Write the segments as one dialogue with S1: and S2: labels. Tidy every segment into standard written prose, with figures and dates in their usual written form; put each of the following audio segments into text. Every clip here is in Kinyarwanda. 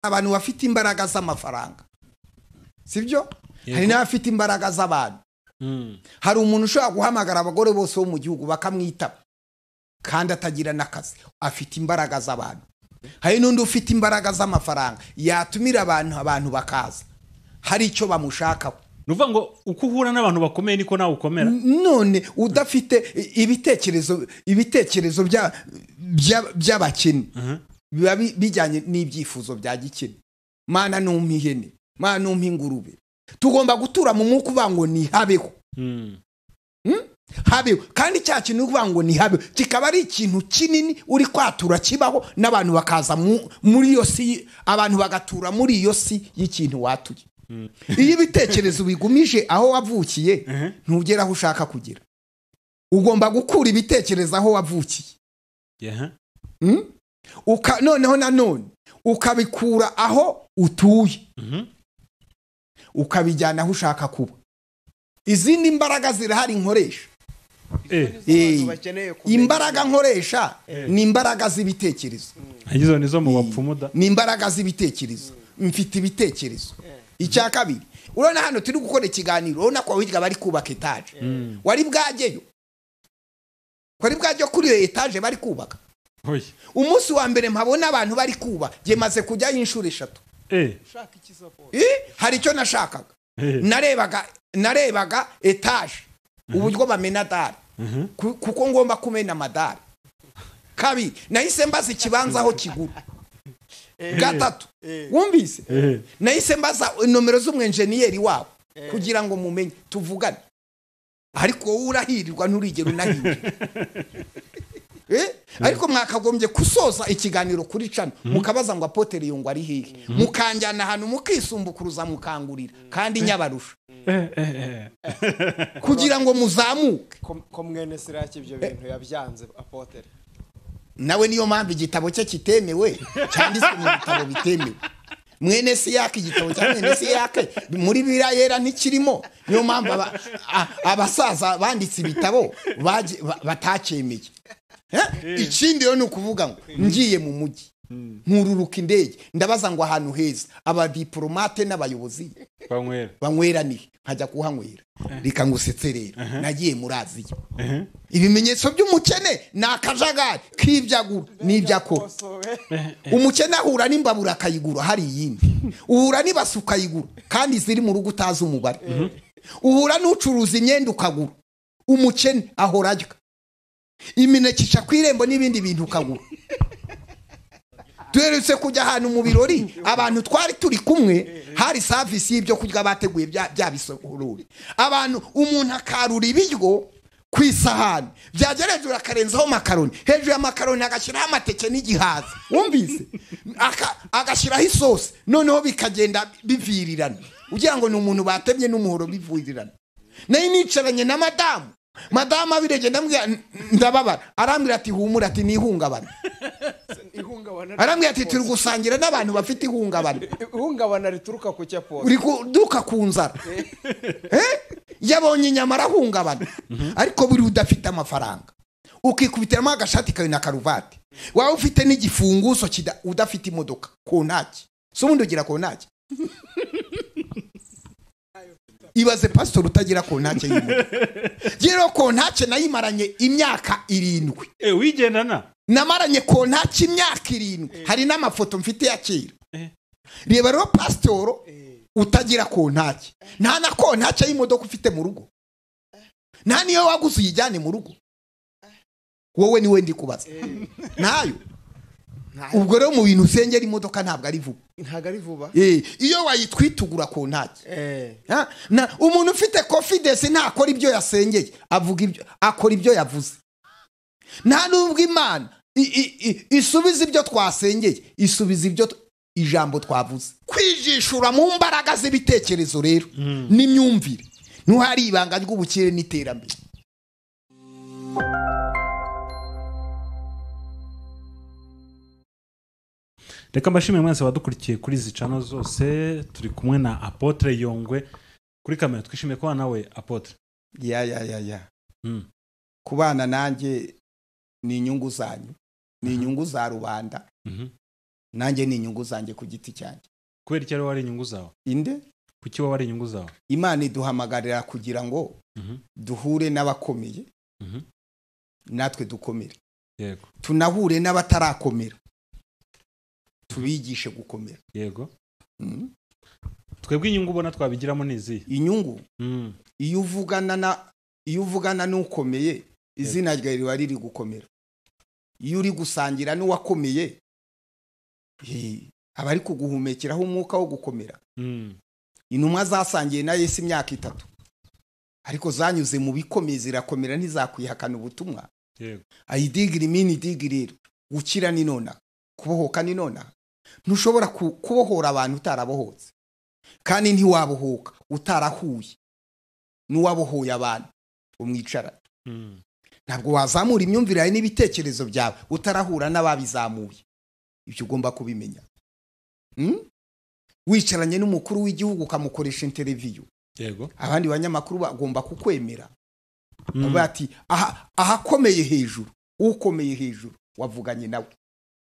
S1: Abantu bafite imbaraga z'amafaranga, sibyo? Hari n'abafite imbaraga z'abantu. Hari umuntu ushobora guhamagara abagore bose bo mu gihugu bakamwitaba kandi atagira n'akazi, afite imbaraga z'abantu. Hari n'undi ufite imbaraga z'amafaranga, yatumira abantu, abantu bakaza, hari icyo bamushakaho.
S2: Ni ukuvuga ngo uko uhura n'abantu bakomeye niko nawe ukomera.
S1: None udafite ibitekerezo by'abakene biba bijyanye n'ibyifuzo bya gikene. Mana numpa ihene, Mana numpa ingurube. Tugomba gutura mu mwuka uvuga ngo ni habeho. Habeho. Kandi cya kintu uvuga ngo ni habeho kikaba ari ikintu kinini uri kwatura kibaho, n'abantu bakaza muri iyo si, abantu bagatura muri iyo si y'ikintu watuye. Iyo ibitekerezo bigumije aho wavukiye, ntugera aho ushaka kugera. Ugomba gukura ibitekerezo aho wavukiye. Noneho nanone ukabikura aho utuye, ukabijyana aho ushaka kuba. Izindi mbaraga zirahari nkoresha. Imbaraga nkoresha ni imbaraga z'ibitekerezo.
S2: Izo nizo mu bapfumu da.
S1: Ni imbaraga z'ibitekerezo. Mfite ibitekerezo. Icya kabiri, urabona hano turi gukora ikiganiro, urabona ko hirya bari kubaka etaje. Wari bwajyeyo? Wari bwajye kuri iyo etaje bari kubaka? Umunsi wa mbere mpabona abantu bari kuba, nge maze kujyayo inshuro 3. Hari icyo nashakaga. Narebaga etaje uburyo bamena dare, kuko ngomba kumena amadare. Kabiri, nahise mbaza ikibanza aho kigura. Gatatu, wumvise? Nahise mbaza nomero z'umwenjeniyeri wabo kugira ngo mumenye tuvugane. Ariko wowe urahirirwa nturigera unahirira. Ariko mwakagombye kusoza ikiganiro kuri cano, mukabaza ngo Apotre Yongwe ari hehe, mukanjyana ahantu mukisumbukuruza mukangurira kandi nyabarusha kugira ngo muzamuke.
S3: Ko mwene Siraki ibyo bintu yabyanze Apotre
S1: nawe, niyo mpamvu igitabo cye kitemewe, cyanditswe mu bitabo bitemewe. Mwene Siyake, igitabo cya mwene Siyake muri Bibiliya yera ntikirimo. Niyo mpamvu abasaza banditse ibitabo batacyemeye. Ikindi rero ni ukuvuga ngo ngiye mu mujyi nkururuka indege, ndabaza ngo ahantu heza abadiplomate n'abayobozi banywera ni nkajya kuhanywera. Reka ngusetse rero, nagiye muri Aziya. Ibimenyetso by'umukene ni akajagari k'ibyagura n'ibyakora. Umukene ahura n'imbabura akayigura, hari iyindi uhura n'ibasi ukayigura kandi ziri mu rugo utazi umubare. Uhura n'ucuruza imyenda ukagura. Umukene ahora arya imineke ica ku irembo n'ibindi bintu ukagura. Duherutse kujya ahantu mu birori, abantu twari turi kumwe, hari service y'ibyo kurya bateguye bya bisohorori. Abantu, umuntu akarura ibiryo ku isahani, byagera hejuru akarenzaho makaroni, hejuru ya makaroni agashyiraho amateke n'igihaza, wumvise? Agashyiraho isosi, noneho bikagenda bivirirana, ugira ngo ni umuntu batemye n'umuhoro bivirirana. Nayo nicaranye na madamu, madamu abirebye ndamubwira ndababara, arambwira ati humura, ati ni ihungabana. Arambwira ati turi gusangira n'abantu bafite ihungabana.
S3: Ihungabana rituruka ku cyapo.
S1: Uri kuduka ku nzara. Yabonye inyama arahungabana. Ariko buri udafite amafaranga, ukikubitiramo agashati kawe na karuvati, waba ufite n'igifunguzo udafite imodoka kontaki. So ubundi ugira kontaki? Ibaze pastor utagira kontake y'imodoka. Rero kontake nayimaranye imyaka 7.
S2: Wigendana?
S1: Namaranye kontake imyaka 7. Hari n'amafoto mfite ya kera. Reba rero pastor utagira kontake, nta na kontake y'imodoka ufite mu rugo, nta niyo waguze uyijyane mu rugo, wowe niwe ndi kubaza nayo. Ubwo rero mu bintu usengera imodoka ntabwo ari vuba.
S3: Ntabwo ari vuba.
S1: Iyo wayitwitugura kontake. Na umuntu ufite confidence ntakora ibyo yasengeye, avuga ibyo, akora ibyo yavuze. Nta nubwo Imana isubiza ibyo twasengeye, isubiza ibyo ijambo twavuze. Kwijishura mu mbaraga z'ibitekerezo rero n'imyumvire, ntuhari ibanga ry'ubukire n'iterambere.
S2: Reka mbashimire mwese badukurikiye kuri izi channel zose. Turi kumwe na Apotre Yongwe kuri kamera. Twishimiye kuba nawe Apotre.
S1: Ya. Kubana nanjye ni inyungu zanyu, ni inyungu za rubanda. Nanjye ni inyungu zanjye ku giti cyanjye.
S2: Kubera iki ari inyungu zawe?
S1: Inde?
S2: Kuki wowe ari inyungu zawe?
S1: Imana iduhamagarira kugira ngo duhure n'abakomeye, natwe dukomere.
S2: Yego.
S1: Tunahure n'abatarakomera, tubigishe gukomera.
S2: Yego. Twebwe inyungu ubona twabigiramo ni izihe?
S1: Inyungu? Iyo uvugana n'ukomeye, izina ryawe riba riri gukomera. Iyo uri gusangira n'uwakomeye, aba ari kuguhumekeraho umwuka wo gukomera. Intumwa zasangiye na Yesu imyaka 3, ariko zanyuze mu bikomeye zirakomera, ntizakwihakana ubutumwa.
S2: Yego.
S1: Ayidigiri mini digiri, gukira ni nona, kubohoka ni nona. Ntushobora kubohora abantu utarabohotse, kandi ntiwabohoka utarahuye n'uwabohoye abantu umwicara. Ntabwo wazamura imyumvire yawe n'ibitekerezo byawe utarahura n'ababizamuye. Ibyo ugomba kubimenya. Wicaranye n'umukuru w'igihugu ukamukoresha interview.
S2: Yego.
S1: Abandi banyamakuru bagomba kukwemera. Bati ahakomeye hejuru, ukomeye hejuru wavuganye nawe.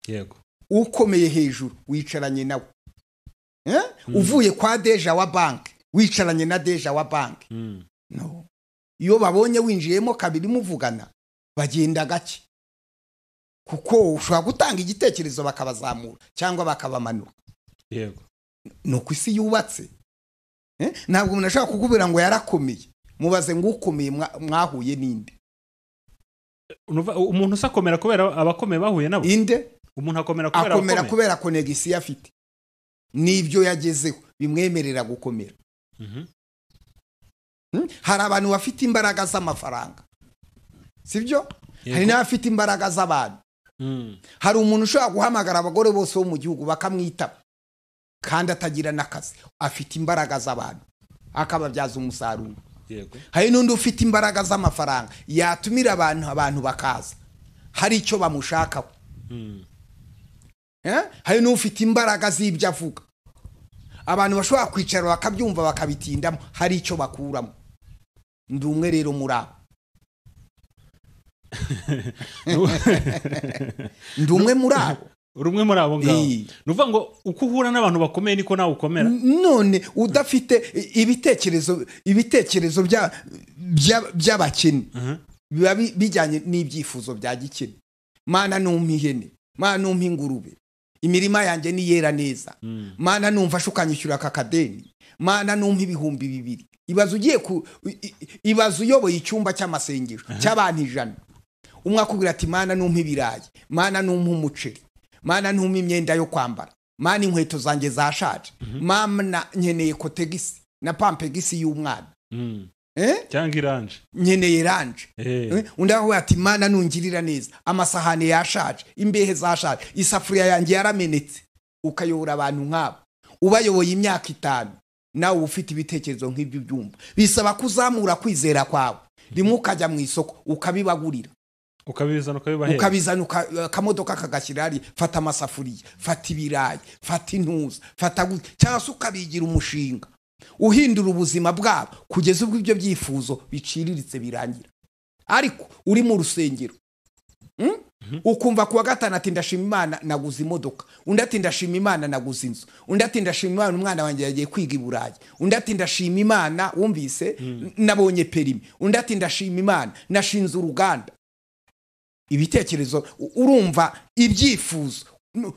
S2: Yego.
S1: Ukomeye hejuru wicaranye nawe. Uvuye kwa deja wa bank, wicaranye na deja wa bank. No. Iyo babonye winjiyemo kabiri muvugana, bagenda gake. Kuko ushobora gutanga igitekerezo bakabazamura cyangwa bakabamanura.
S2: Yego.
S1: Nuko isi yubatse. Ntabwo umuntu ashaka kukubwira ngo yarakomeye. Mubaze ngo ukomeye mwahuye ninde?
S2: Umuntu usakomera kubera abakomeye bahuye nabo.
S1: Inde?
S2: Umuntu akomera kubera
S1: akomera kubera connection afite. Nibyo yagezeho bimwemerera gukomera. Hari abantu bafite imbaraga z'amafaranga, sibyo? Hari n'abafite imbaraga z'abantu. Hari umuntu ushobora guhamagara abagore bose bo mu gihugu bakamwitaba, kandi atagira n'akazi, afite imbaraga z'abantu akababyaza umusaruro.
S2: Yego.
S1: Hari n'undi ufite imbaraga z'amafaranga, yatumira abantu bakaza, hari icyo bamushakaho. Hari n'ufite imbaraga z'ibyo avuga, abantu bashobora kwicara bakabyumva bakabitindamo, hari icyo bakuramo. Ndi umwe rero muri abo. Ndi umwe muri abo.
S2: Uri umwe muri abo ngabo. Nuvuga ngo uko uhura n'abantu bakomeye niko nawe ukomera.
S1: None udafite ibitekerezo by'abakene biba bijyanye n'ibyifuzo bya gikene. Mana numpa ihene, Mana numpa ingurube, imirima yanjye niyera neza, Mana numva ashukanyishyura aka kadeni, Mana numpa 2000. Ibaze ugiye ku ibaze uyoboye icyumba cy'amasengesho cy'abantu 100, umwe akubwira ati Mana numpa ibirayi, Mana numpa umuceri, Mana numpa imyenda yo kwambara, Mana inkweto zanjye zashaje, Mana nkeneye kotegisi na pampegisi y'umwana,
S2: cyangwa iranje,
S1: nkeneye iranje. Undi aho ati Mana nungirira neza, amasahani yashaje, imbehe zashaje, isafuriya yanjye yaramenetse. Ukayobora abantu nk'abo, ubayoboye imyaka 5, nawe ufite ibitekerezo nk'ibyo byumva. Bisaba kuzamura kwizera kwawe. Rimwe ukajya mu isoko ukabibagurira,
S2: ukabizana ukabibahera,
S1: ukabizana akamodoka kagashyira ari, fata amasafuriya, fata ibirayi, fata intuza, fata cyangwa se ukabigira umushinga uhindura ubuzima bwabo kugeza ubwo ibyo byifuzo biciriritse birangira. Ariko uri mu rusengero, ukumva kuwa gatanu ati ndashima Imana naguze imodoka, undi ati ndashima Imana naguze inzu, undi ati ndashima Imana umwana wanjye yagiye kwiga i Burayi, undi ati ndashima Imana wumvise nabonye perimi, undi ati ndashima Imana nashinze uruganda. Ibitekerezo urumva ibyifuzo,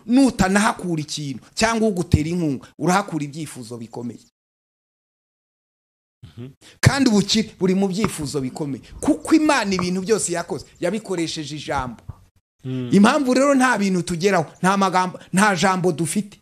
S1: nutanahakura ikintu cyangwa ugutera inkunga, urahakura ibyifuzo bikomeye. Kandi ubukire buri mu byifuzo bikomeye, kuko Imana ibintu byose yakoze yabikoresheje ijambo. Impamvu rero nta bintu tugeraho, nta magambo, nta jambo dufite,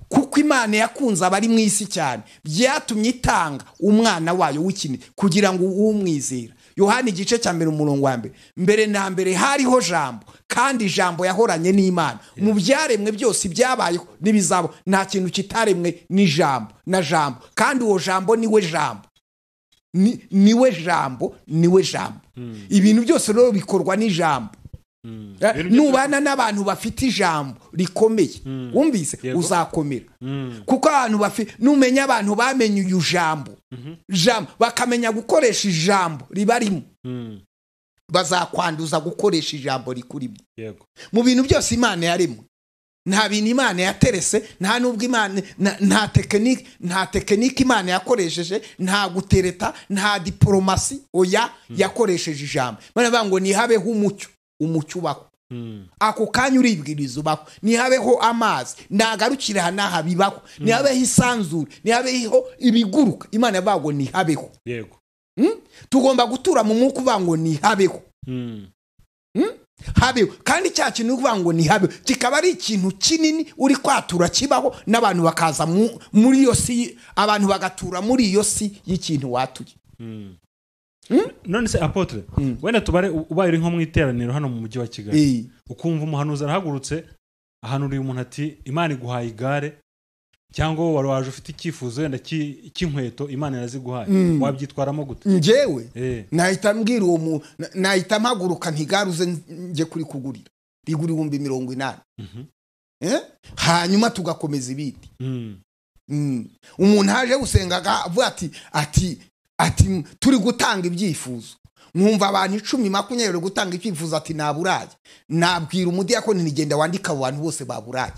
S1: kuko Imana yakunze abari mu isi cyane, byatumye itanga umwana wayo w'ikine kugira ngo umwizera. Yohana igice cya 1 umurongo wa 1, mbere na mbere hariho jambo, kandi ijambo yahoranye n'Imana. Mu byaremwe byose byabayeho n'ibizabo, nta kintu kitaremwe n'ijambo na jambo, kandi uwo jambo niwe jambo, niwe jambo, niwe jambo. Ibintu byose rero bikorwa n'ijambo. Nubana n'abantu bafite ijambo rikomeye, wumvise uzakomera. Kuko abantu bafite, numenya abantu bamenye uyu jambo, jambo bakamenya gukoresha ijambo ribarimo, bazakwanduza gukoresha ijambo rikurimo.
S2: Yego.
S1: Mu bintu byose Imana yaremwe Nta bintu Imana yaterese, nta nubwo Imana nta tekinike Imana yakoresheje, nta gutereta, nta diplomasi, oya, yakoresheje ijambo. Imana ivuga ngo nihabeho umucyo, umucyo ubaho. Ako kanya uribwiriza ubaho. Nihabeho amazi, nagarukira aha n'aha bibaho. Nihabeho isanzure, nihabeho ibiguruka. Imana ivuga ngo nihabeho.
S2: Yego.
S1: Tugomba gutura mu mwuka uvuga ngo nihabeho. Habeho. Kandi cya kintu uvuga ngo nihabeho kikaba ari ikintu kinini uri kwatura kibaho, n'abantu bakaza muri iyo si, abantu bagatura muri iyo si y'ikintu watuye.
S2: None se apotre, wenda tubare ubaye uri nko mu iteraniro hano mu mujyi wa Kigali, ukumva umuhanuzi arahagurutse ahanuriye umuntu ati Imana iguhaye igare, cyangwa wari waje ufite icyifuzo wenda cy'inkweto Imana iraziguhaye, wabyitwaramo gute?
S1: Njyewe nahita mbwira uwo, nahita mpaguruka ntigaruze njye kuri kugurira rigura 80,000. Hanyuma tugakomeza ibindi. Umuntu aje gusenga avuga ati turi gutanga ibyifuzo, nkumva abantu 10 20 gutanga ibyifuzo, ati naburaye. Nabwira umudiyakoni nigenda wandika abo bantu bose baburaye,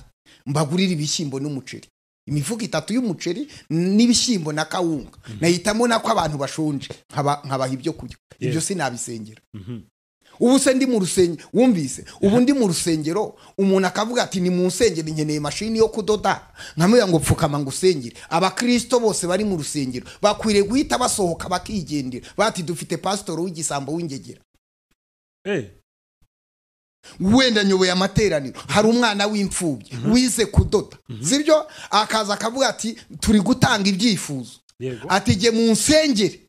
S1: mbagurira ibishyimbo n'umuceri, imifuka 3 y'umuceri n'ibishyimbo na kawunga. Nahitamo nako abantu bashonje nkabaha ibyo kurya. Ibyo sinabisengera. Ubu se ndi mu rusengero, wumvise ubu ndi mu rusengero, umuntu akavuga ati ni mu nsengero nkeneye mashini yo kudoda, nkamubwira ngo pfukama ngo usengere. Abakristo bose bari mu rusengero bakwiriye guhita basohoka bakigendera, bati dufite pastor w'igisambo w'ingegera. Wenda nyoboye amateraniro, hari umwana w'imfubyi wize kudoda, sibyo? Akaza akavuga ati turi gutanga ibyifuzo, ati jye mu nsengere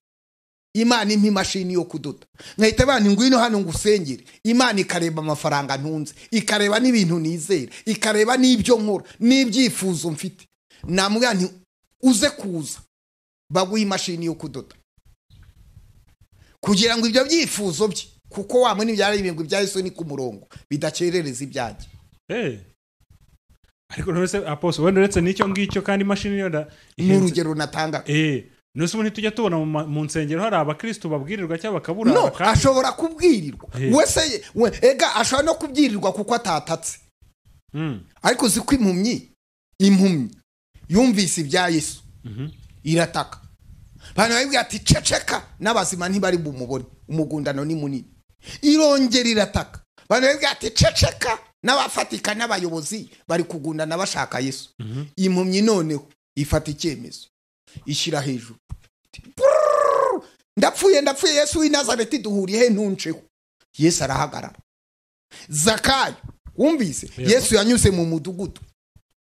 S1: Imana impa imashini yo kudoda. Nkahita bana ngwino hano ngusengere, Imana ikareba amafaranga ntunze, ikareba n'ibintu nizera, ikareba n'ibyo nkora n'ibyifuzo mfite. Namubwira nti uze kuza baguha imashini yo kudoda kugira ngo ibyo byifuzo bye, kuko wamwe n'ibyari ibintu bya Yesu ni ku murongo bidakerereza ibyanjye.
S2: Ariko none se apostle, wenda uretse n'icyo ngicyo kandi imashini yo nda
S1: n'urugero natanga.
S2: Nose ubu ntitujya tubona mu nsengero hari abakristo babwirirwa cyangwa bakabura?
S1: No, ashobora kubwirirwa wese, ega ashobora no kubwirirwa kuko atatatse. Ariko uzi ko impumyi yumvise ibya Yesu irataka. Bana babibwira ati ceceka, n'abazima ntibari bumubone, umugundano ni munini. Irongera irataka. Bana babibwira ati ceceka, n'abafatika n'abayobozi bari kugundana bashaka Yesu. Impumyi noneho ifata icyemezo, ishyira hejuru, ndapfuye ndapfuye, Yesu w'i Nazareti duhuriye he, ntunceho. Yesu arahagarara. Zakayo, wumvise Yesu yanyuze mu mudugudu.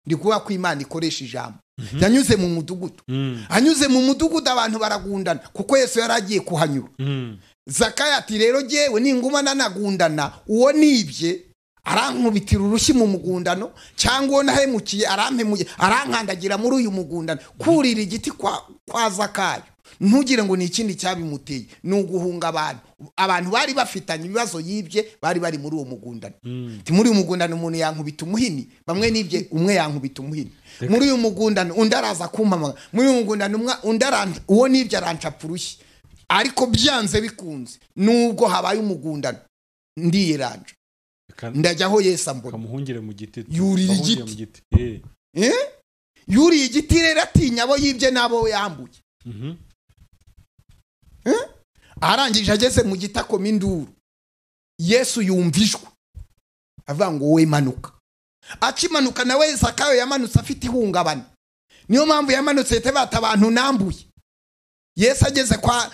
S1: Ndi kuvuga ko Imana ikoresha ijambo. Yanyuze mu mudugudu. Anyuze mu mudugudu abantu baragundana kuko Yesu yaragiye kuhanyura. Zakayo ati rero jyewe ninguma nanagundana, uwo nibye arankubitira urushyi mu mugundano, cyangwa uwo nahemukiye arampemuye arankandagira muri uyu mugundano. Kurira igiti kwa Zakayo, ntugire ngo ni ikindi cyabimuteye, ni uguhunga abantu. Abantu bari bafitanye ibibazo yibye bari bari muri uwo mugundano. Ti muri uyu mugundano umuntu yankubita umuhini, bamwe nibye umwe yankubita umuhini. Muri uyu mugundano undi araza kumpamagara, muri uyu mugundano undi uwo nibye arancapa urushyi. Ariko byanze bikunze nubwo habaye umugundano ndiyeranje, ndajya aho Yesu ambona.
S2: Kamuhungire mu giti,
S1: yurira igiti. Yuriye igiti rero atinya abo yibye n'abo yambuye. Arangije ageze mu giti akoma induru, Yesu yumvishwa avuga ngo wowe manuka. Akimanuka nawe Zakayo yamanutse afite ihungabana. Niyo mpamvu yamanutse yite bata abantu nambuye. Yesu ageze kwa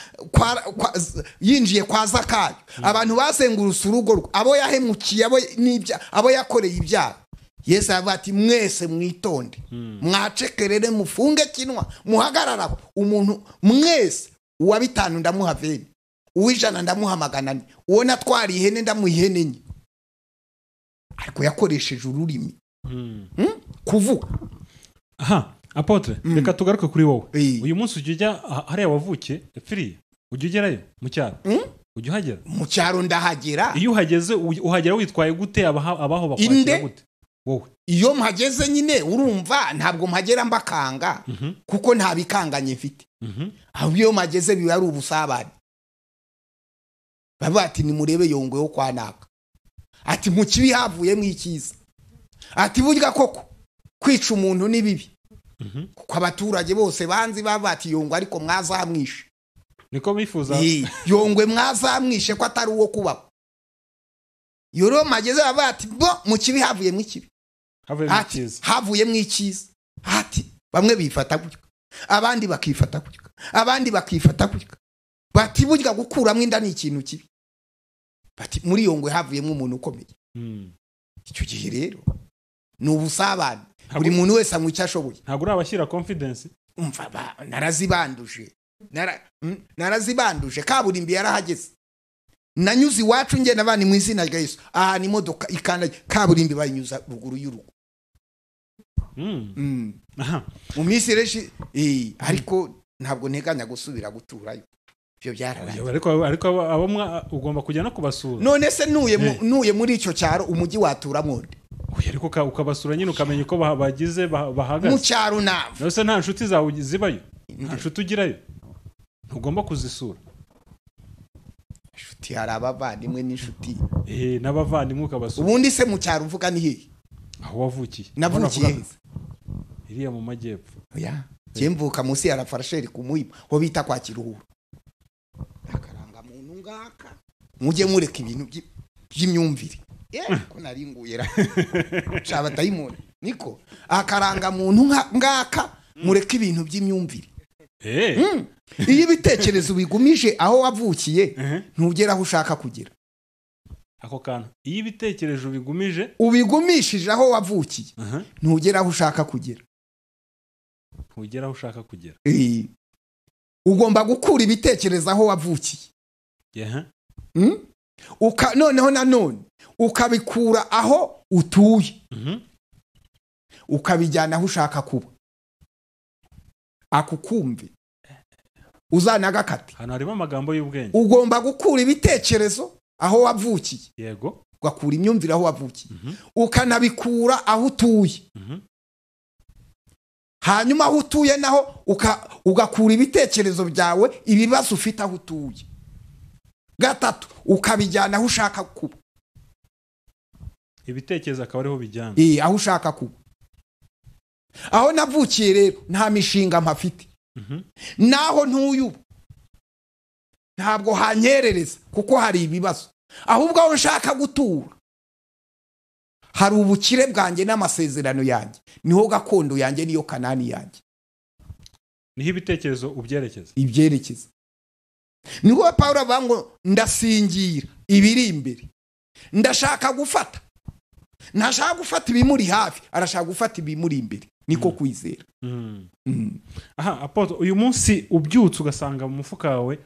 S1: yinjiye kwa Zakayo, abantu basengurutse urugo rwe, abo yahemukiye, abo n'ibya, abo yakoreye ibyaha. Yesu avuga ati mwese mwitonde, mwacekerere, mufunge kinwa, muhagararaho. Umuntu mwese uwa 5 ndamuha 20, uw'ijana ndamuha 400, uwo natwari ihene ndamuha ihene 4. Ariko yakoresheje ururimi kuvuga.
S2: Aha apotre, reka tugaruke kuri wowe. Uyu munsi ujya hariya wavukiye epfiriye, ujya ugerayo mu cyaro? Ujya uhagera?
S1: Mu cyaro ndahagera.
S2: Iyo uhageze uhagera witwaye gute? Abaho bakwakira gute wowe?
S1: Iyo mpageze nyine urumva ntabwo mpagera mbakanga, kuko nta bikanganye mfite. Ahubwo iyo mpageze biba ari ubusabane. Bavuga ati nimurebe Yongwe yo kwa naka, ati mu kibi havuyemo icyiza. Ati burya koko kwica umuntu ni bibi. Kuko abaturage bose banzi bati Yongwe ariko mwazamwishe.
S2: Niko bifuza.
S1: Yongwe mwazamwishe ko atari uwo kubaho. Yoro mageze bati bo mu kibi havuyemo ikibi. Havuyemo icyiza. Ati bamwe bifata gutya, abandi bakifata gutya, abandi bakifata gutya. Bati burya gukuramo inda ni ikintu kibi. Bati muri Yongwe havuyemo umuntu ukomeye. Icyo gihe rero ni ubusabane, buri muntu wese anywa icyo ashoboye.
S2: Ntabwo urabashyira confidence.
S1: Umva narazibanduje. Narazibanduje kaburimbi yarahageze. Nanyuze iwacu ngenda abana mu izina rya Yesu. Aha ni imodoka ikanda kaburimbi bayinyuza ruguru y'urugo. Mu minsi reshi ariko ntabwo nteganya gusubira guturayo. Ibyo byararangiye.
S2: Ariko abo ugomba kujya no kubasura.
S1: None se ntuye muri icyo cyaro umujyi waturamo nde?
S2: Ariko ukabasura nyine ukamenya uko bagize bahagaze.
S1: Mu cyaro nava.
S2: None se nta nshuti zawe zibayo? Nta nshuti ugirayo? Ntugomba kuzisura.
S1: Inshuti hari abavandimwe n'inshuti.
S2: N'abavandimwe ukabasura.
S1: Ubundi se mu cyaro uvuga ni hehe?
S2: Aho wavukiye.
S1: Navukiye
S2: iriya mu majyepfo.
S1: Oya, njye mvuka munsi ya Rafarasheri ku Muhima, ho bita kwa Kiruhura. Akaranga muntu ngaka. Mujye mureka ibintu by'imyumvire. Ko naringuye ra. Shaba dayimoni. Niko akaranga muntu ngaka mureka ibintu by'imyumvire. Iyo ibitekerezo bigumije aho wavukiye ntugera aho ushaka kugera.
S2: Ako kantu iyo ibitekerezo bigumije
S1: ubigumishije aho wavukiye ntugera aho ushaka kugera.
S2: Ntugera aho ushaka kugera.
S1: Ugomba gukura ibitekerezo aho wavukiye. Noneho nanone ukabikura aho utuye. Ukabijyana aho ushaka kuba. Akukumve uzanagakati.
S2: Hano harimo amagambo y'ubwenge.
S1: Ugomba gukura ibitekerezo aho wavukiye.
S2: Yego.
S1: Ugakura imyumvire aho wavukiye. Ukanabikura aho utuye. Hanyuma aho utuye naho ugakura ibitekerezo byawe ibibazo ufite aho utuye. Gatatu ukabijyana aho ushaka kuba.
S2: Ibitekerezo akaba ariho bijyana.
S1: Aho ushaka kuba. Aho navukiye rero nta mishinga mpafite. Naho ntuyu ntabwo hanyerereza kuko hari ibibazo. Ahubwo aho nshaka gutura hari ubukire bwanjye n'amasezerano yanjye, niho gakondo yanjye niyo Kanani yanjye.
S2: Niho ibitekerezo ubyerekeza.
S1: Ibyerekeza. Niho Paulo avuga ngo ndasingira ibiri imbere. Ndashaka gufata. Ntashaka gufata ibimuri hafi, arashaka gufata ibimuri imbere. Niko kwizera.
S2: Aha apoto uyu munsi ubyutse ugasanga mu mufuka wawe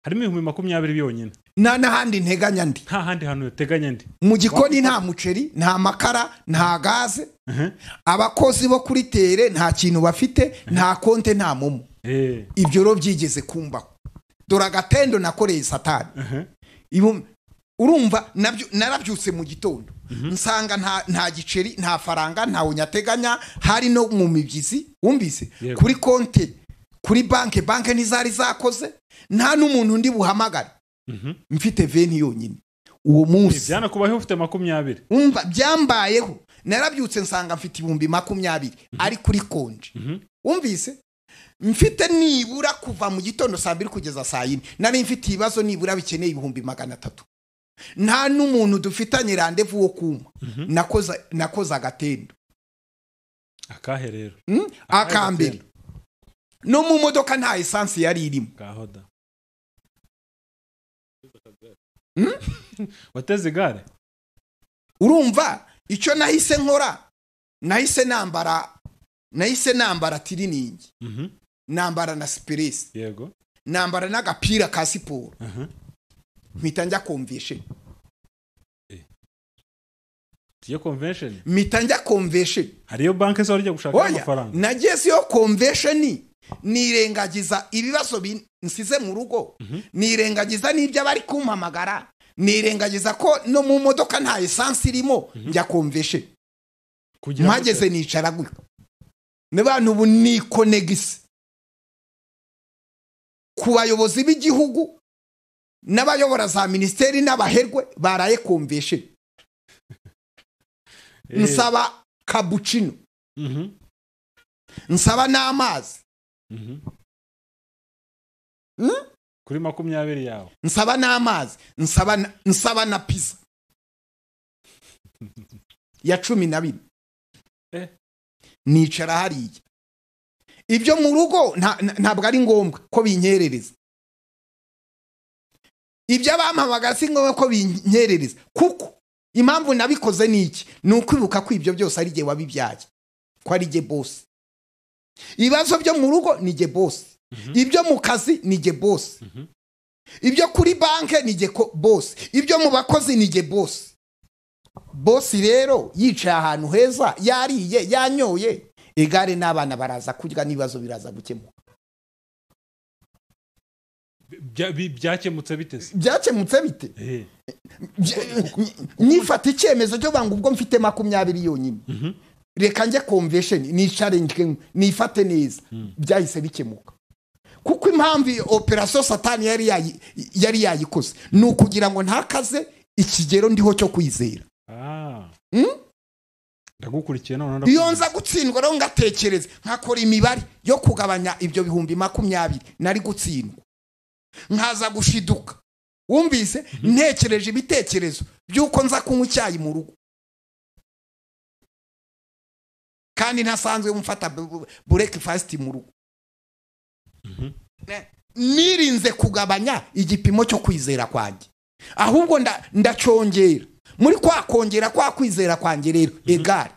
S2: harimo 20,000 byonyine.
S1: Nta nahandi nteganya ndi.
S2: Nta handi hantu uteganya ndi.
S1: Mu gikoni nta muceri, nta makara, nta gaze. Abakozi bo kuri tere nta kintu bafite, nta konte, nta momo. Ibyo ro byigeze kumbaho. Dore agatendo nakoreye Satani. Urumva narabyutse mu gitondo nsanga nta giceri, nta faranga, nta unyateganya, hari no mu mibyizi wumvise kuri konte, kuri banke ntizari zakoze, nta n'umuntu ndi buhamagare. Mfite 20 yonyine uwo munsi.
S2: Byanakubaho ufite 20.
S1: Umva byambayeho, narabyutse nsanga mfite 20,000 ari kuri konje. Wumvise mfite nibura kuva mu gitondo saa 2 kugeza saa 4 nari mfite ibibazo nibura bikeneye 300,000. Nta n'umuntu dufitanye rendez-vous wo kuma. Nakoza agatendo.
S2: Akahe rero?
S1: Akambere. No mu modoka nta essence yari irimo.
S2: Gahoda. Wateze igare?
S1: Urumva icyo nahise nkora, nahise nambara tiriningi. Nambara na spiris.
S2: Yego.
S1: Nambara n'agapira ka siporo. Mpita njya convention.
S2: Tiyo convention?
S1: Mpita njya convention.
S2: Hariyo banke zo ryo gushaka amafaranga.
S1: Nageze yo convention nirengagiza ibibazo nsize mu rugo, nirengagiza n'ibyo bari kumpamagara, nirengagiza ko no mu modoka nta essence irimo, njya convention. Mpageze nicara gutya. N'abantu ubu ni konegisi ku bayobozi b'igihugu n'abayobora za ministeri n'abaherwe baraye convention. Nsaba cappuccino, nsaba n'amazi.
S2: Kuri 20 yawe
S1: nsaba n'amazi, nsaba na pizza ya 14. Nicara hariya. Ibyo mu rugo ntabwo ari ngombwa ko binyerereza, ibyo abampamagara si ngombwa ko binyerereza, kuko impamvu nabikoze ni iki? Ni ukwibuka ko ibyo byose ari jye wabibyaye, ko ari jye boss. Ibibazo byo mu rugo ni jye boss, ibyo mu kazi ni jye boss, ibyo kuri banke ni jye boss, ibyo mu bakozi ni jye boss. Boss rero yicaye ahantu heza, yariye, yanyoye, igare n'abana baraza kurya, n'ibibazo biraza gukemuka.
S2: Byakemutse bite se?
S1: Byakemutse bite? Nifata icyemezo cyo banga ubwo mfite 20 yonyine, reka njye convention, nicare nifate neza, byahise bikemuka. Kuko impamvu operation Satani yari yayikoze ni ukugira ngo ntakaze ikigero ndiho cyo kwizera.
S2: Ndagukurikiye none.
S1: Iyo nza gutsindwa rero ngatekereza nkakora imibare yo kugabanya ibyo 20,000 nari gutsindwa, nkaza gushiduka. Wumvise ntekereje ibitekerezo by'uko nza kunywa icyayi mu rugo, kandi ntasanzwe mfata breakfast mu rugo. Nirinze kugabanya igipimo cyo kwizera kwanjye, ahubwo ndacongera. Muri kwa kongera kwa kwizera kwanjye rero egare.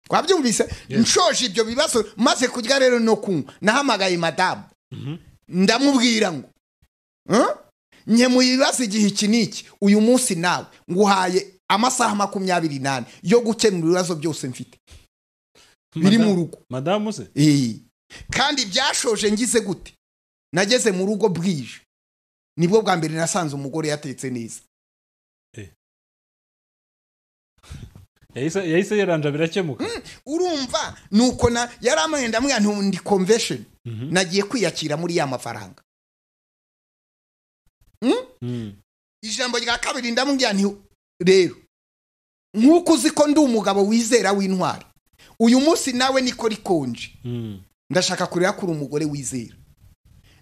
S1: Kwabyumvise? Nshoje ibyo bibazo maze kurya rero no kunywa, nahamagaye madamu, ndamubwira ngo nkemuye ibibazo igihe iki n'iki, uyu munsi nawe nguhaye amasaha 24 yo gukemura ibibazo byose mfite biri mu rugo.
S2: Madamu se?
S1: Kandi byashoje ngize gute? Nageze mu rugo bwije, nibwo bwa mbere nasanze umugore yatetse neza.
S2: Yahise yaranja birakemuka.
S1: Urumva nuko na yaramaye ndamwe ndi convention, nagiye kwiyakira muri ya mafaranga. Ijambo rya kabiri ndamubwira nti rero nkuko uzi ko ndi umugabo wizera w'intwari, uyu munsi nawe niko rikonje, ndashaka kureba kuri umugore wizera.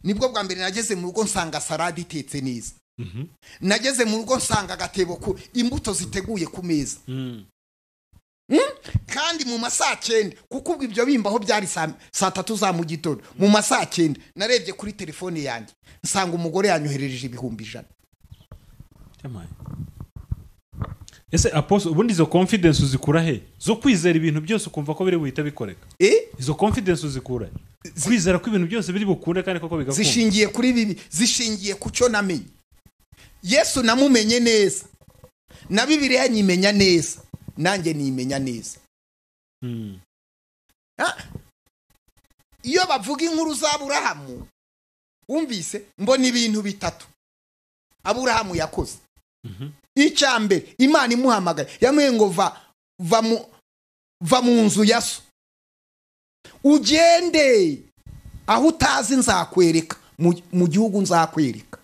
S1: Nibwo bwa mbere nageze mu rugo nsanga salade itetse neza, nageze mu rugo nsanga agatebo ku imbuto ziteguye ku meza. Kandi mu masaha 9, kuko ubwo ibyo bimbaho byari saa 3 za mu gitondo, mu masaha 9 narebye kuri telefone yanjye nsanga umugore yanyoherereje 100,000.
S2: Ese apostle, ubundi izo confidence uzikura he? Zo kwizera ibintu byose ukumva ko biri buhita bikoreka. Izo confidence uzikura he? Kwizera ko ibintu byose biri bukunde kandi koko bigakunda.
S1: Zishingiye kuri bibi, zishingiye ku cyo namenye. Yesu namumenye neza, na Bibiliya nyimenya neza, nanjye nimenya neza. Iyo bavuga inkuru za Aburahamu, wumvise mbona ibintu bitatu Aburahamu yakoze. Icya mbere, Imana imuhamagaye yamubwiye ngo va mu nzu ya so, ugende aho utazi nzakwereka, mu gihugu nzakwereka.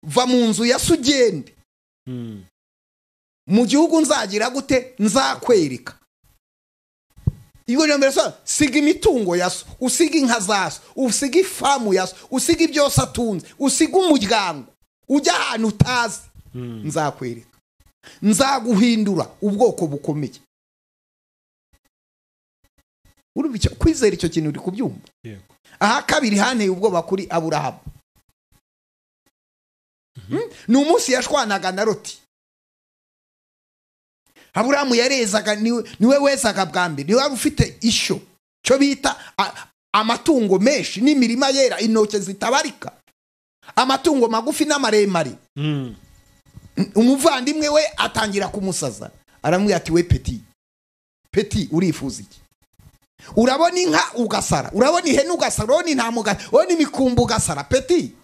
S1: Va mu nzu ya so ugende mu gihugu nzagira gute? Nzakwereka. Iyo mbere so siga imitungo ya so, usiga inka za so, usiga ifamu ya so, usiga ibyo atunze, usiga umuryango, ujya ahantu utazi nzakwereka, nzaguhindura ubwoko bukomeye. Urumva kwizera icyo kintu uri kubyumva?
S2: Yego.
S1: Aha kabiri hanteye ubwoba kuri Aburahamu. Ni umunsi yashwanaga na Loti. Aburahamu yarezaga, niwe wezaga bwa mbere, niwe wari ufite isho cyo bita amatungo menshi n'imirima yera, intoke zitabarika, amatungo magufi n'amaremare. Umuvandimwe we atangira kumusaza, aramubwira ati we peti urifuza iki? Urabona inka ugasara, urabona ihene ugasara, urabona intama ugasara, urabona imikumbi ugasara, peti.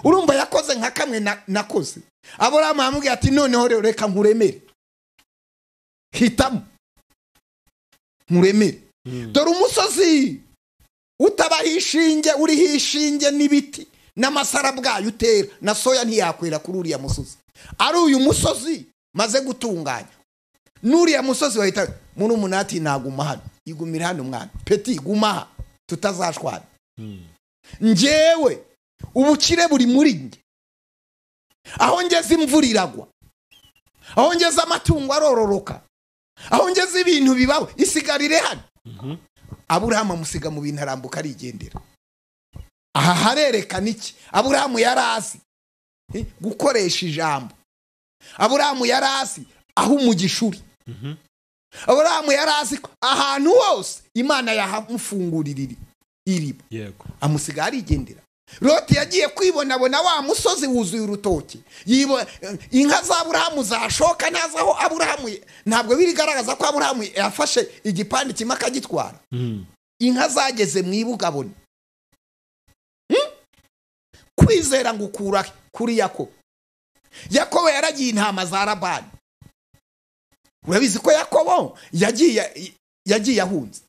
S1: Urumva yakoze nka kamwe nakoze. Aburahamu aramubwira ati noneho rero reka nkuremere, hitamo nkuremere. Dore umusozi utabaho ishinge, uriho ishinge n'ibiti N'amasara bwayo utera na soya ntiyakwera kuri uriya musozi. Ari uyu musozi maze gutunganya. Nuriya musozi wahita muri umunati naguma hano. Igumira hano mwana. Peti guma aha tutazashwana. Njyewe ubukire buri muri nge. Aho ngeze imvura iragwa. Aho ngeze amatungo arororoka. Aho ngeze ibintu bibaho isigarire hano. Aburahamu amusiga mu bintu arambuka arigendera. Aha harerekana iki? Aburahamu yarazi gukoresha ijambo. Aburahamu yarazi aho umugisha uri. Aburahamu yarazi ahantu hose Imana yahamufungurira iriba.
S2: Yego.
S1: Amusiga arigendera. Loti yagiye kwibonabona wa musozi wuzuye urutoki. Inka za Aburahamu zashoka nazaho Aburahamu ntabwo birigaragaza ko Aburahamu yafashe igipande kimwe akagitwara. Inka zageze mu ibugabone. Kwizera ngukura kuri Yakobo. Yakobo yaragiye intama za Labani. Urabizi ko Yakobo yagiye ahunze.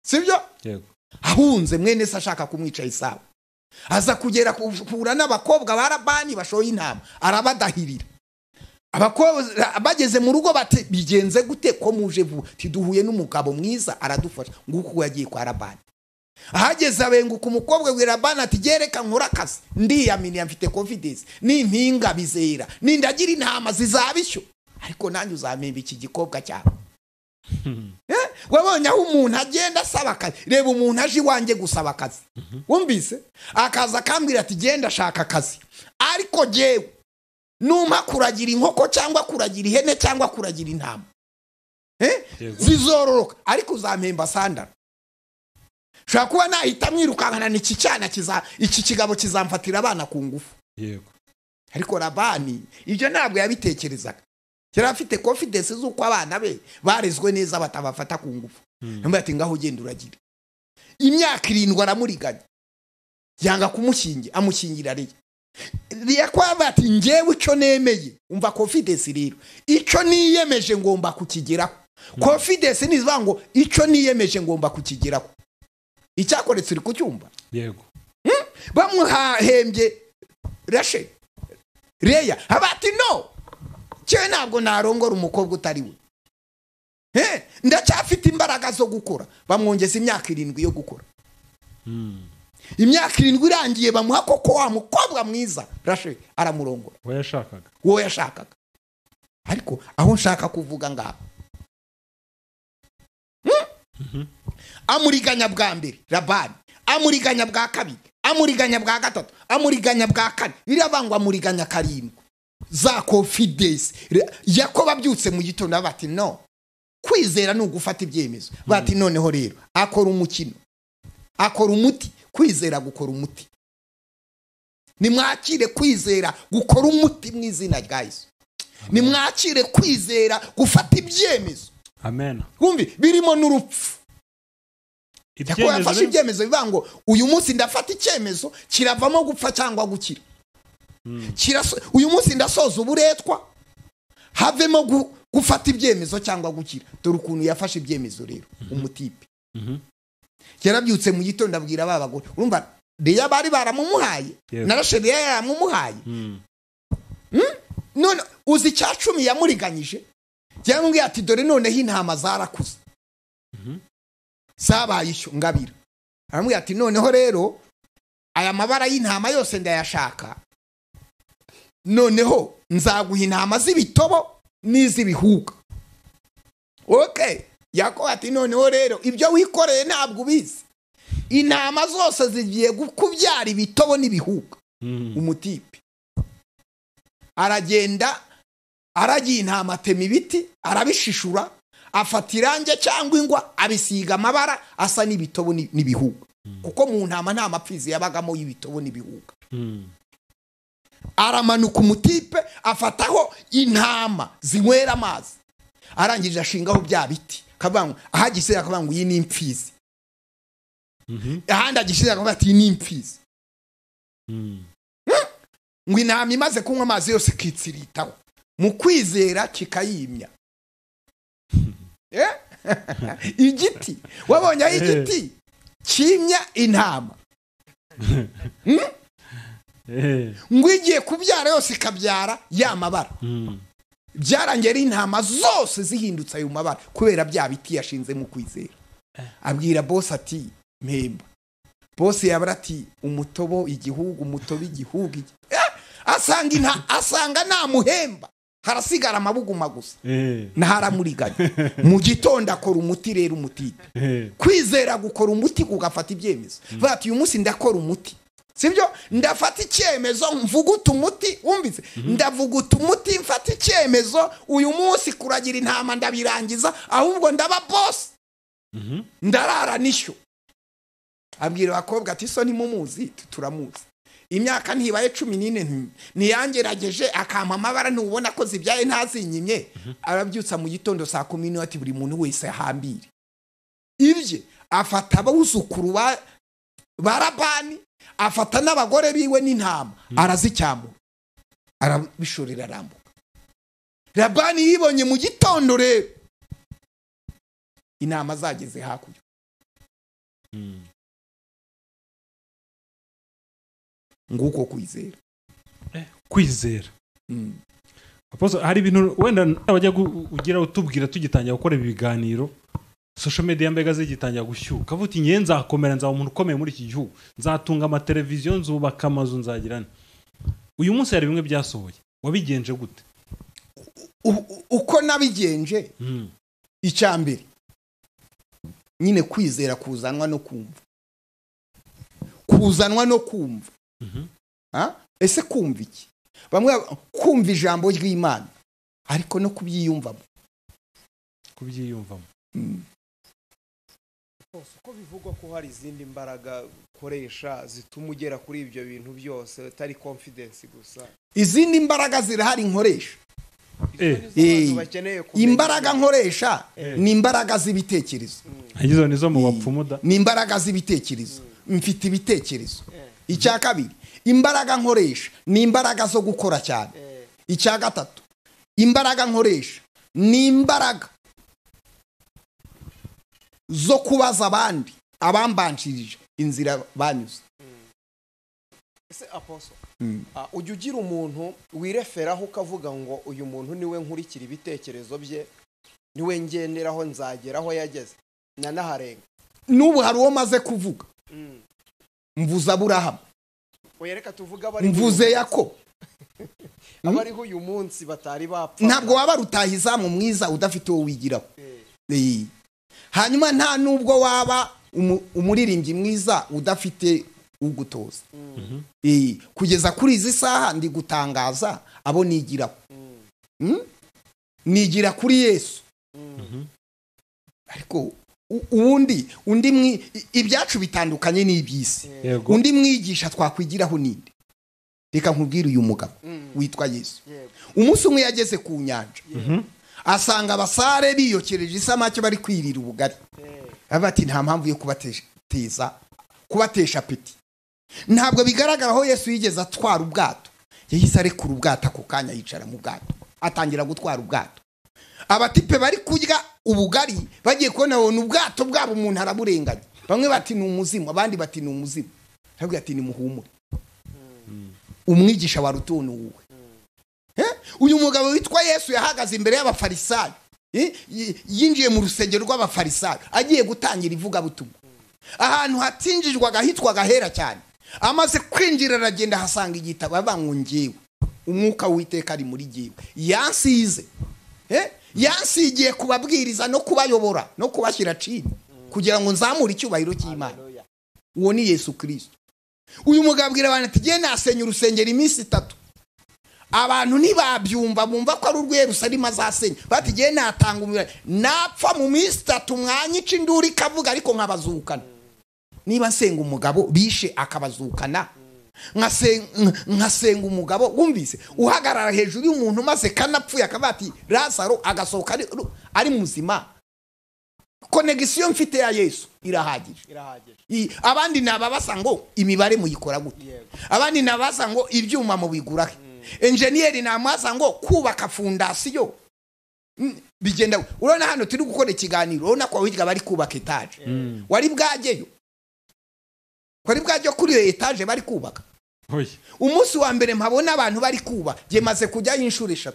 S1: Sibyo?
S2: Yego.
S1: Ahunze mwene se ashaka kumwica Esawu. Aza kugera kuhura n'abakobwa ba Labani bashoye intama, arabadahirira. Abakobwa bageze mu rugo bati bigenze gute ko muje vuba? Tiduhuye n'umugabo mwiza aradufasha. Nguko yagiye kwa Labani. Ahageze abenguka umukobwa we Labani ati gereka nkora akazi, ndiyaminiya mfite confidence, nimpinga bizera, nindagira intama zizabishyo, ariko nanjye uzampemba iki gikobwa cyawe. Wabonye aho umuntu agenda asaba akazi. Reba umuntu aje iwanjye gusaba akazi, wumvise akaza akambwira ati genda ashaka akazi, ariko jewe numpa kuragira inkoko cyangwa kuragira ihene cyangwa kuragira intama zizororoka, ariko uzampemba sandara. Ushobora kuba nahita mwirukankana iki cyana iki kigabo kizamfatira abana ku ngufu.
S2: Yego.
S1: Ariko Labani ibyo ntabwo yabitekerezaga. Yari afite confidence z'uko abana be barezwe neza batabafata ku ngufu. Yambaye ati ngaho ugenda uragira. Imyaka 7 aramuriganya. Yanga kumushingira, amushingira Leya. Leya kwaba ati njyewe icyo nemeye, umva confidence rero. Icyo niyemeje ngomba kukigeraho. Confidence ni ivuga ngo icyo niyemeje ngomba kukigeraho. Icyakoretse uri kucyumva?
S2: Yego.
S1: Bamuhahembye Rachel. Leya abati no. Cyo ntabwo narongora umukobwa utari we. Ndacyafite imbaraga zo gukora. Bamwongeza imyaka 7 yo gukora. Imyaka 7 irangiye bamuha koko wa mukobwa mwiza Rachel aramurongora. Wowe yashakaga. Ariko aho nshaka kuvuga ngaho. Amuriganya bwa mbere Labani, amuriganya bwa kabiri, amuriganya bwa gatatu, amuriganya bwa kane, birabangwa amuriganya 7. Za confidence. Yakobo abyutse mu gitondo bati no. Kwizera ni ugufata ibyemezo. Bati noneho rero akora umukino, akora umuti. Kwizera gukora umuti. Nimwakire kwizera gukora umuti mu izina rya Yesu. Nimwakire kwizera gufata ibyemezo.
S2: Amen.
S1: Kumbi birimo n'urupfu. Yakobo yafashe ibyemezo bivuga ngo uyu munsi ndafata icyemezo kiravamo gupfa cyangwa gukira. Uyu munsi ndasoza uburetwa havemo gufata ibyemezo cyangwa gukira. Dore ukuntu yafashe ibyemezo rero umutipe. Yarabyutse mu gitondo abwira ba bagore. Urumva Leya bari baramumuhaye na Rachel yaramumuhaye. None uzi icya 10 yamuriganyije. Yamubwiye ati dore noneho intama zarakuze. Zabaye ishyo ngabira. Aramubwira ati noneho rero aya mabara y'intama yose ndayashaka. Noneho nzaguha intama z'ibitobo n'iz'ibihuga. Okay. Yakobo ati noneho rero ibyo wikoreye ntabwo ubizi. Intama zose zigiye kubyara ibitobo n'ibihuga. Umutipe aragenda aragiye intama atema ibiti arabishishura, afata irange cyangwa ingwa abisiga amabara asa n'ibitobo n'ibihuga. Kuko mu ntama nta mapfizi yabagamo y'ibitobo n'ibihuga. Aramanuka umutipe afataho intama zinywera amazi. Arangije ashingaho bya biti. Kavango ahagise akavango iyi ni impfizi. Ahandi agishira akavuga ati iyi ni impfizi. Ngo intama imaze kunywa amazi yose kitsiritaho. Mu kwizera kikayimya. Igiti wabonye aho igiti kimya intama. Ngo igiye kubyara yose ikabyara ya mabara. Byarangiye ari intama zose zihindutse ayo mabara kubera bya biti yashinze mu kwizera. Abwira boss ati mpemba. Boss yabara ati umutobo igihugu, umutobo igihugu. Asanga asanga namuhemba, harasigara amabuguma gusa. Naharamuriganya. Mu gitondo akora umuti rero umuti. Kwizera gukora umuti kugafata ibyemezo. Bati uyu munsi ndakora umuti. Sibyo? Ndafata icyemezo mvuguta umuti, wumvise? Ndavuguta umuti mfata icyemezo uyu munsi kuragira intama ndabirangiza, ahubwo ndaba boss. Ndarara nisho. Abwira abakobwa ati so ntimumuzi, turamuzi. Imyaka ntibaye 14 ntiyangerageje akampa amabara ntubona ko zibyaye ntazinyimye. Arabyutsa mu gitondo saa 10 ati buri muntu wese ahambire ibye. Afata abuzukuru ba Labani, afata n'abagore biwe n'intama, arazicyamura, arabishorera arambuka. Labani yibonye mu gitondo rero intama zageze hakurya. Nguko kwizera.
S2: Kwizera. Apostle, hari ibintu wenda abajya ugira utubwira tugitangira gukora ibiganiro, social media mbega zigitangira gushyuka, ukavuga uti ngiye nzakomera, nzaba umuntu ukomeye muri iki gihugu, nzatunga amateleviziyo, nzubaka amazu, nzagirana. Uyu munsi hari bimwe byasohoye, wabigenje gute?
S1: Uko nabigenje, icya mbere nyine kwizera kuzanwa no kumva. Kuzanwa no kumva. Ese kumva iki? Bamwe kumva ijambo ry'Imana ariko no kubyiyumvamo.
S2: Kubyiyumvamo.
S3: Uko bivugwa ko hari izindi mbaraga ukoresha zituma ugera kuri ibyo bintu byose atari confidence gusa.
S1: Izindi mbaraga zirahari nkoresha. Imbaraga nkoresha ni imbaraga z'ibitekerezo.
S2: Izo nizo mu bapfumuda.
S1: Ni imbaraga z'ibitekerezo. Mfite ibitekerezo. Icya kabiri, imbaraga nkoresha ni imbaraga zo gukora cyane. Icya gatatu, imbaraga nkoresha ni imbaraga zo kubaza abandi abambanshirije inzira banyuze.
S3: Ese Apostle, ujya ugira umuntu wireferaho ukavuga ngo uyu muntu niwe nkurikira ibitekerezo bye, niwe ngenderaho nzageraho yageze nanaharenga?
S1: N'ubu hari uwo maze kuvuga. Mvuze Aburahamu, mvuze Yakobo,
S3: abariho uyu munsi batari bapfa.
S1: Ntabwo waba rutahizamu mwiza udafite uwo wigiraho. Hanyuma nta nubwo waba umuririmbyi mwiza udafite ugutoza. Kugeza kuri izi saha ndi gutangaza abo nigiraho. Nigira kuri Yesu. Ariko ubundi undi ibyacu bitandukanye n'iby'isi. Undi mwigisha twakwigiraho ninde? Reka nkubwire uyu mugabo witwa Yesu. Umunsi umwe yageze ku nyanja, asanga abasare biyokereje isamake bari kwirira ubugari. Ati nta mpamvu yo kubatesha peti. Ntabwo bigaragara aho Yesu yigeze atwara ubwato. Yahise arekura ubwato ako kanya, yicara mu bwato, atangira gutwara ubwato. Abatipe bari kurya ubugari bagiye kubona ubwato bwabo umuntu araburenganya. Bamwe bati ni umuzimu, abandi bati ni umuzimu. Arabwira ati nimuhumure. Umwigisha wa rutuntu wuwe. Uyu mugabo witwa Yesu yahagaze imbere y'abafarisayo. Yinjiye mu rusengero rw'abafarisayo agiye gutangira ivugabutumwa. Ahantu hatinjijwaga hitwaga hera cyane. Amaze kwinjira aragenda hasanga igitabo, avuga ngo ngewe umwuka w'Uwiteka ari muri jyewe, yansize. Yansigiye kubabwiriza no kubayobora no kubashyira chini kugira ngo nzamure icyubahiro cy'Imana. Uwo ni Yesu Kristo. Uyu mugabo abwira abantu ati ngiye nasenya urusengero iminsi 3. Abantu ntibabyumva, bumva ko ari urw'i Yerusalemu azasenya. Bati ngiye natanga umubiri, napfa mu minsi 3 mwanyica induru ikavuga ariko nkabazukana. Niba nsenga umugabo bishe akabazukana, nkasenga umugabo wumvise uhagarara hejuru y'umuntu maze kanapfuye akavuga ati Lazaro agasohoka ari muzima. Connexion mfite ya Yesu irahagije. Abandi nababasa ngo imibare muyikora gute, abandi nabasa ngo ibyuma mubigura he, engineer namwasa ngo kubaka fondation bigenda. Urabona hano turi gukora ikiganiro, urabona ko wiga bari kubaka etage. Wari bwajeyo? Kwari bwajyo kuri iyo etage bari kubaka? Umunsi wa mbere mpabona abantu bari kuba, njye maze kujyayo inshuro 3.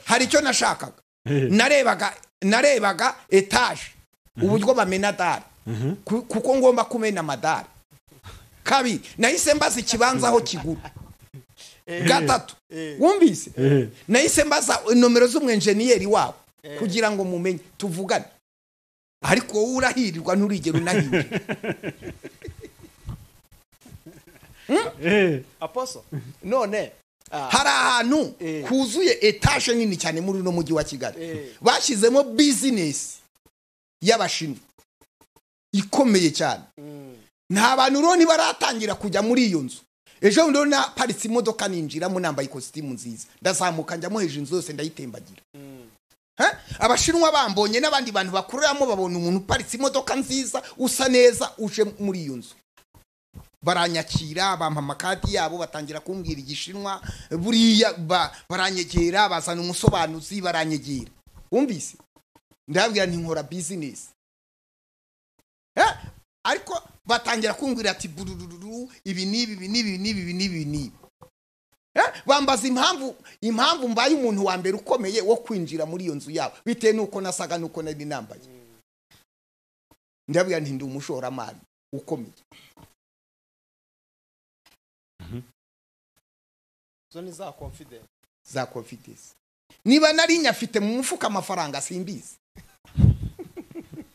S1: Hari icyo nashakaga. Narebaga etaje uburyo bamena dare, kuko ngomba kumena amadare. Kabiri, nahise mbaza ikibanza aho kigura. Gatatu, wumvise? Nahise mbaza nomero z'umwenjeniyeri wabo kugira ngo mumenye tuvugane. Ariko wowe urahirirwa nturigera unahirira.
S3: Apostle, none
S1: hari ahantu huzuye etaje nini cyane muri uno mujyi wa Kigali. Bashyizemo business y'Abashinwa ikomeye cyane. Nta bantu rero ntibaratangira kujya muri iyo nzu. Ejo bundi naparitse imodoka ninjiramo nambaye ikositimu nziza, ndazamuka njyamo hejuru inzu yose ndayitembagira. Abashinwa bambonye n'abandi bantu bakoreramo babona umuntu uparitse imodoka nziza usa neza uje muri iyo nzu, baranyakira, bampa amakadi yabo, batangira kumbwira Igishinwa, buriya baranyegera, bazana umusobanuzi baranyegera. Wumvise? Ndababwira nti nkora business. Ariko batangira kumbwira ati burururu ibi n'ibi ibi n'ibi n'ibi n'ibi n'ibi. Bambaza impamvu mbaye umuntu wa mbere ukomeye wo kwinjira muri iyo nzu yabo, bitewe nuko nasaga nuko nari nambaye. Ndababwira nti ndi umushoramari ukomeye.
S3: Zo ni za confidence.
S1: Za confidence. Niba nari nyafite mu mufuka amafaranga simbizi.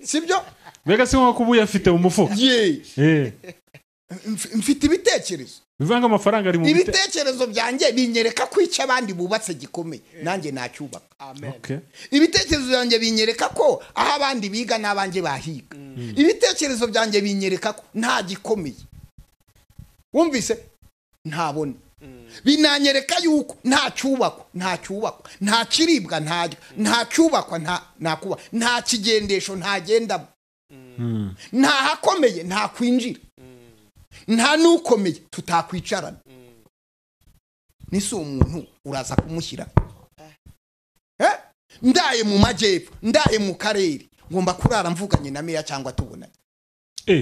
S1: Sibyo?
S2: Mbega si nko kuba uyafite mu mufuka.
S1: Mfite ibitekerezo.
S2: Bivanga amafaranga ari mu
S1: ibitekerezo byanjye binyereka ko icyo abandi bubatse gikomeye, nanjye nacyubaka.
S3: Amen.
S1: Ibitekerezo byanjye binyereka ko aho abandi biga n'abanjye bahiga. Ibitekerezo byanjye binyereka ko nta gikomeye. Wumvise? Ntabona. Binanyereka yuko nta cyubakwa, nta cyubakwa, nta kiribwa, nta cyubakwa, nta kuba, nta kigendesho ntagenda, nta hakomeye nta kwinjira, nta nukomeye tutakwicarana. Nisi umuntu uraza kumushyira. Ndaye mu majyepfo, ndaye mu karere, ngomba kurara mvuganye na meya cyangwa tubonanye,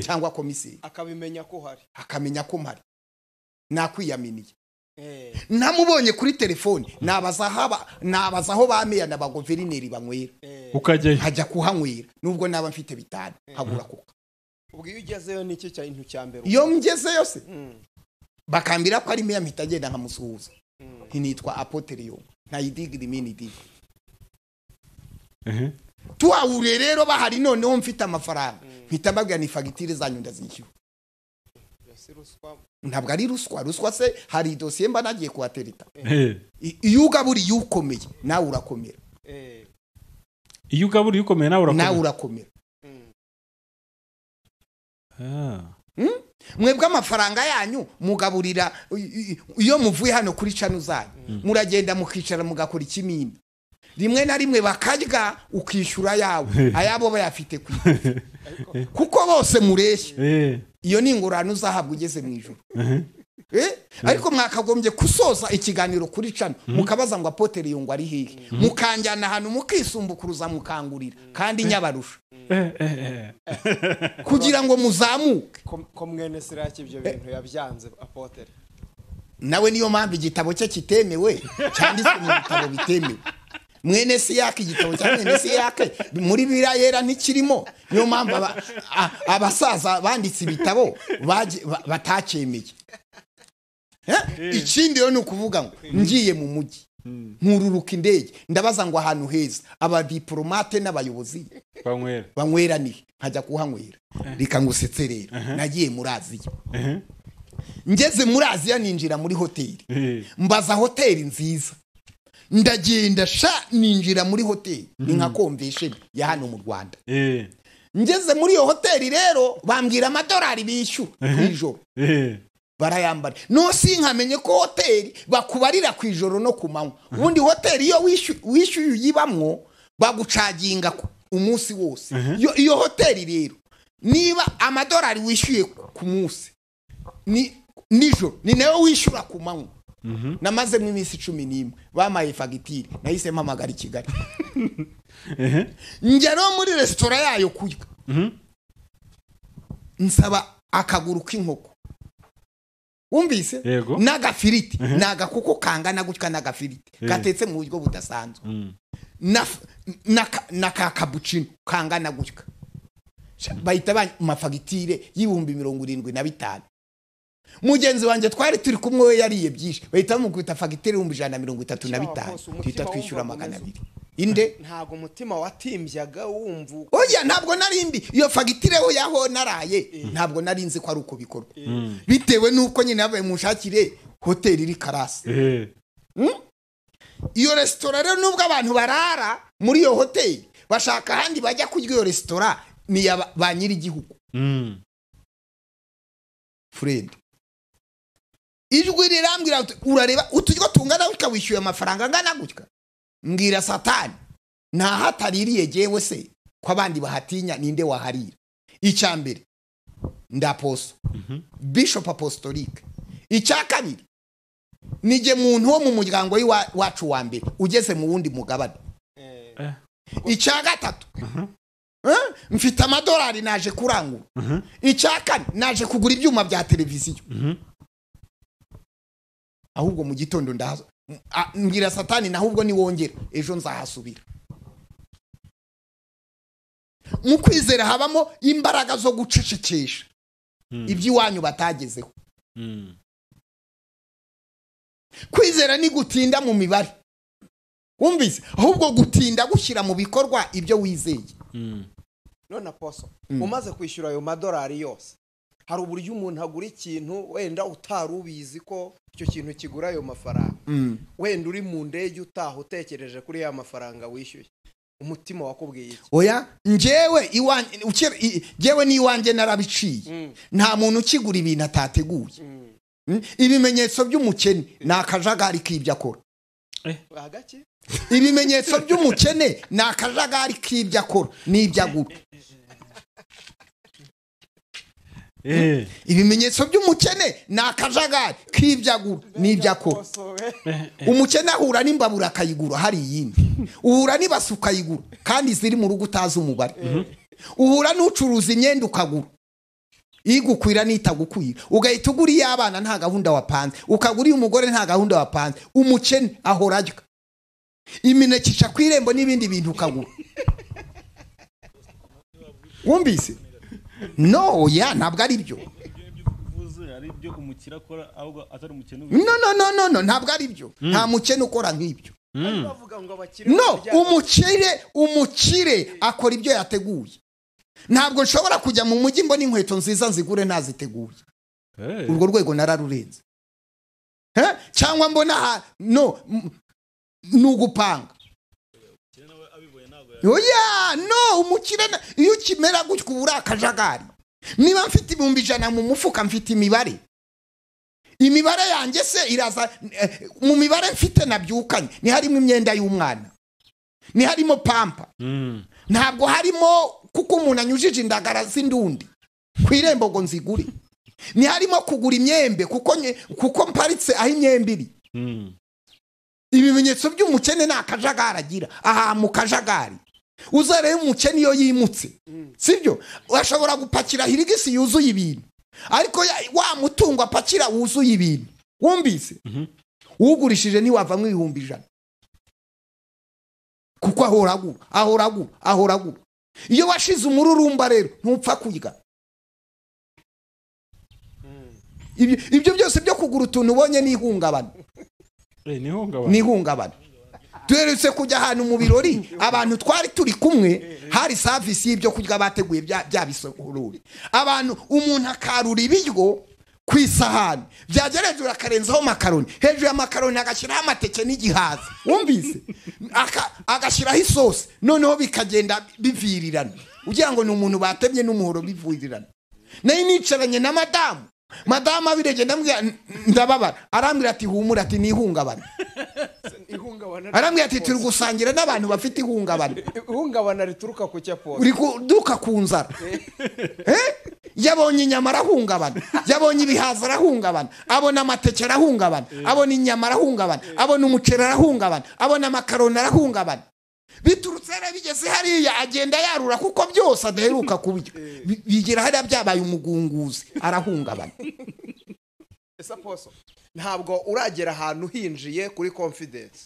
S1: cyangwa komiseri,
S3: akabimenya ko hari,
S1: akamenya ko mpari. Nakwiyaminiye. Namubonye kuri telefone, nabaza aho ba meya na ba guverineri banywera,
S2: ukajyayo
S1: nkajya kuhanywera nubwo naba mfite 5 nkabura kuka.
S3: Ubwo iyo ugezeyo niki cyintu cya mbere?
S1: Iyo ngezeyo se bakambira ko ari meya mpita agenda nkamusuhuza, nti nitwa Apotre Yongo, ntayidigira imini digi. Tuwahuriye rero bahari, noneho mfite amafaranga mpita mbabwira ni fagitire zanyu ndazishyura. Ntabwo ari ruswa. Ruswa se hari dosiye mba nagiye kuhatereta. Iyo ugaburiye ukomeye nawe urakomera.
S2: Iyo ugaburiye ukomeye nawe urakomera.
S1: Nawe urakomera. Mwebwe amafaranga yanyu mugaburira, iyo muvuye hano kuri channel zanyu muragenda mukicara mugakora ikimina, rimwe na rimwe bakarya ukishyura yawe, ayabo bayafite kwikufa kuko bose mureshya. Iyo ni ingorane uzahabwa ugeze mu ijuru. Ariko mwakagombye kusoza ikiganiro kuri channel mukabaza ngo Apotre Yongo ari hehe, mukanjyana ahantu mukisumbukuruza mukangurira kandi nyabarusha kugira ngo muzamuke.
S3: Ko mwene Siraki ibyo bintu yabyanze Apotre.
S1: Nawe niyo mpamvu igitabo cye kitemewe, cyanditswe mu bitabo bitemewe. Mwene Siyake, igitabo cya mwene Siyake muri Bibiliya yera ntikirimo. Niyo mpamvu abasaza banditse ibitabo batacyemeye. Ikindi rero ni ukuvuga ngo ngiye mu mujyi nkururuka indege, ndabaza ngo ahantu heza abadiplomate n'abayobozi banywera ni nkajya kuhanywera. Reka ngusetse rero, nagiye muri Aziya. Ngeze muri Aziya ninjira muri hoteli, mbaza hoteli nziza, ndagenda sha ninjira muri hoteli ni nka convention ya hano mu Rwanda. Ngeze muri iyo hoteli rero bambwira amadolari bishyura ku ijoro, barayambara. No sinkamenye ko hoteli bakubarira ku ijoro no ku manywa. Ubundi hoteli iyo wishyuye uyibamwo bagucaginga umunsi wose. Iyo hoteli rero niba amadolari wishyuye ku munsi ni nijoro ni nayo wishyura ku manywa. Namazemo iminsi 11 bamaye fagitire, nahise mpamagara i Kigali. Njya no muri resitora yayo kurya, nsaba akaguru k'inkoko. Wumvise? N'agafiriti n'agakoko kangana gutya n'agafiriti gatetse mu buryo budasanzwe na ka cappuccino kangana gutya. Bahita amafagitire y'75,000. Mugenzi wanjye twari turi kumwe we yariye byinshi, bahita bamukubita fagitire 135,000, tuhita twishyura 200. Inde
S3: ntago umutima watimbyaga wumva?
S1: Oya, ntabwo narimbi iyo fagitire ho yaho naraye, ntabwo nari nzi ko ari uko bikorwa, bitewe nuko nyine nabaye mushakire hoteli iri karasi. Iyo resitora rero nubwo abantu barara muri iyo hoteli bashaka ahandi bajya kurya, iyo resitora ni ya ba nyiri igihugu. Fred, ijwi rirambwira urareba uturyo tungana gutya wishyuye amafaranga angana gutya. Mbwira Satani nta hataririye jewe se ko abandi bahatinya, ninde waharira? Icya mbere ndaposo Bishop Apostolique. Icya kabiri nije muntu wo mu muryango wacu wa mbere ugeze mu wundi mugabane. Icya gatatu mfite amadolari naje kurangura. Icya kane naje kugura ibyuma bya televiziyo. Ahubwo mu gitondo ndahaza mbwira Satani nahubwo niwongera ejo nzahasubira. Mu kwizera habamo imbaraga zo gucecekesha iby'iwanyu batagezeho. Kwizera ni gutinda mu mibare, wumvise? Ahubwo gutinda gushyira mu bikorwa ibyo wizeye.
S3: None aposo, umaze kwishyura ayo madolari yose, hari uburyo umuntu agura ikintu wenda utari ubizi ko icyo kintu kigura ayo mafaranga, wenda uri mu ndege utaha utekereje kuri ya mafaranga wishyuye, umutima wakubwiye iki?
S1: Oya, njyewe njyewe n'iwanjye narabiciye. Nta muntu ukigura ibintu atateguye. Ibimenyetso by'umukene ni akajagari k'ibyo akora. Ibimenyetso by'umukene ni akajagari k'ibyo akora n'ibyo agura. Ibimenyetso by'umukene ni akajagari k'ibyo agura n'ibyo akora. Umukene ahura n'imbabura akayigura hari iyindi, uhura n'ibasi ukayigura kandi ziri mu rugo utazi umubare, uhura n'ucuruza imyenda ukagura igukwira n'itagukwira, ugahita ugura iy'abana nta gahunda wapanze, ukagura iy'umugore nta gahunda wapanze. Umukene ahora arya imineke ica ku irembo n'ibindi bintu ukagura. Wumvise? No, ya ntabwo ari byo. No, no, no, no, no, ntabwo ari byo. Nta mukene ukora nk'ibyo. No, umukire akora ibyo yateguye. Ntabwo nshobora kujya mu mujyi mbona inkweto nziza nzigure ntaziteguye. Urwo rwego nararurenze. Cyangwa mbona no nugupanga. Oya, no, umukire iyo ukimera gutyo ubura akajagari. Niba mfite 100,000 mu mufuka mfite imibare. Imibare yanjye se iraza mu mibare mfite nabyukanye, ni harimo imyenda y'umwana, ni harimo pampa, ntabwo harimo kuko umuntu anyujije indagara z'indundi ku irembo ngo nzigure, ni harimo kugura imyembe kuko mparitse aho imyembe iri. Ibimenyetso by'umukene ni akajagari agira aha mu kajagari. Uzarebe umukene iyo yimutse, sibyo? Ashobora gupakira hirigisi yuzuye ibintu, ariko wa mutungo apakira wuzuye ibintu, wumvise? Ugurishije ntiwavamo 100,000, kuko ahora agura. Iyo washize umururumba rero ntupfa kurya. Ibyo byose byo kugura utuntu ubonye ni ihungabana. Ni ihungabana. Duherutse kujya ahantu mu birori, abantu twari turi kumwe, hari service y'ibyo kurya bateguye bya bisohoruri. Abantu umuntu akarura ibiryo ku isahani, byagera hejuru akarenzaho makaroni, hejuru ya makaroni agashyiraho amateke n'igihaza, wumvise? Agashyiraho isosi, noneho bikagenda bivirirana, ugira ngo ni umuntu batemye n'umuhoro bivirirana. Nayo nicaranye na madamu, madamu abirebye ndamubwira ndababara, arambwira ati humura, ati ni ihungabana. Arambwira ati turi gusangira n'abantu bafite ihungabana.
S3: Ihungabana rituruka ku cyapo.
S1: Uri kuduka ku nzara. Yabonye inyama arahungabana, yabonye ibihaza arahungabana, abona amateke arahungabana, abona inyama arahungabana, abona umuceri arahungabana, abona amakaroni arahungabana. Biturutse rero bigeze hariya agenda yarura kuko byose adaheruka kubirya, bigera hariya byabaye umugunguzi, arahungabana.
S3: Ese aposo, ntabwo uragera ahantu hinjiye kuri confidence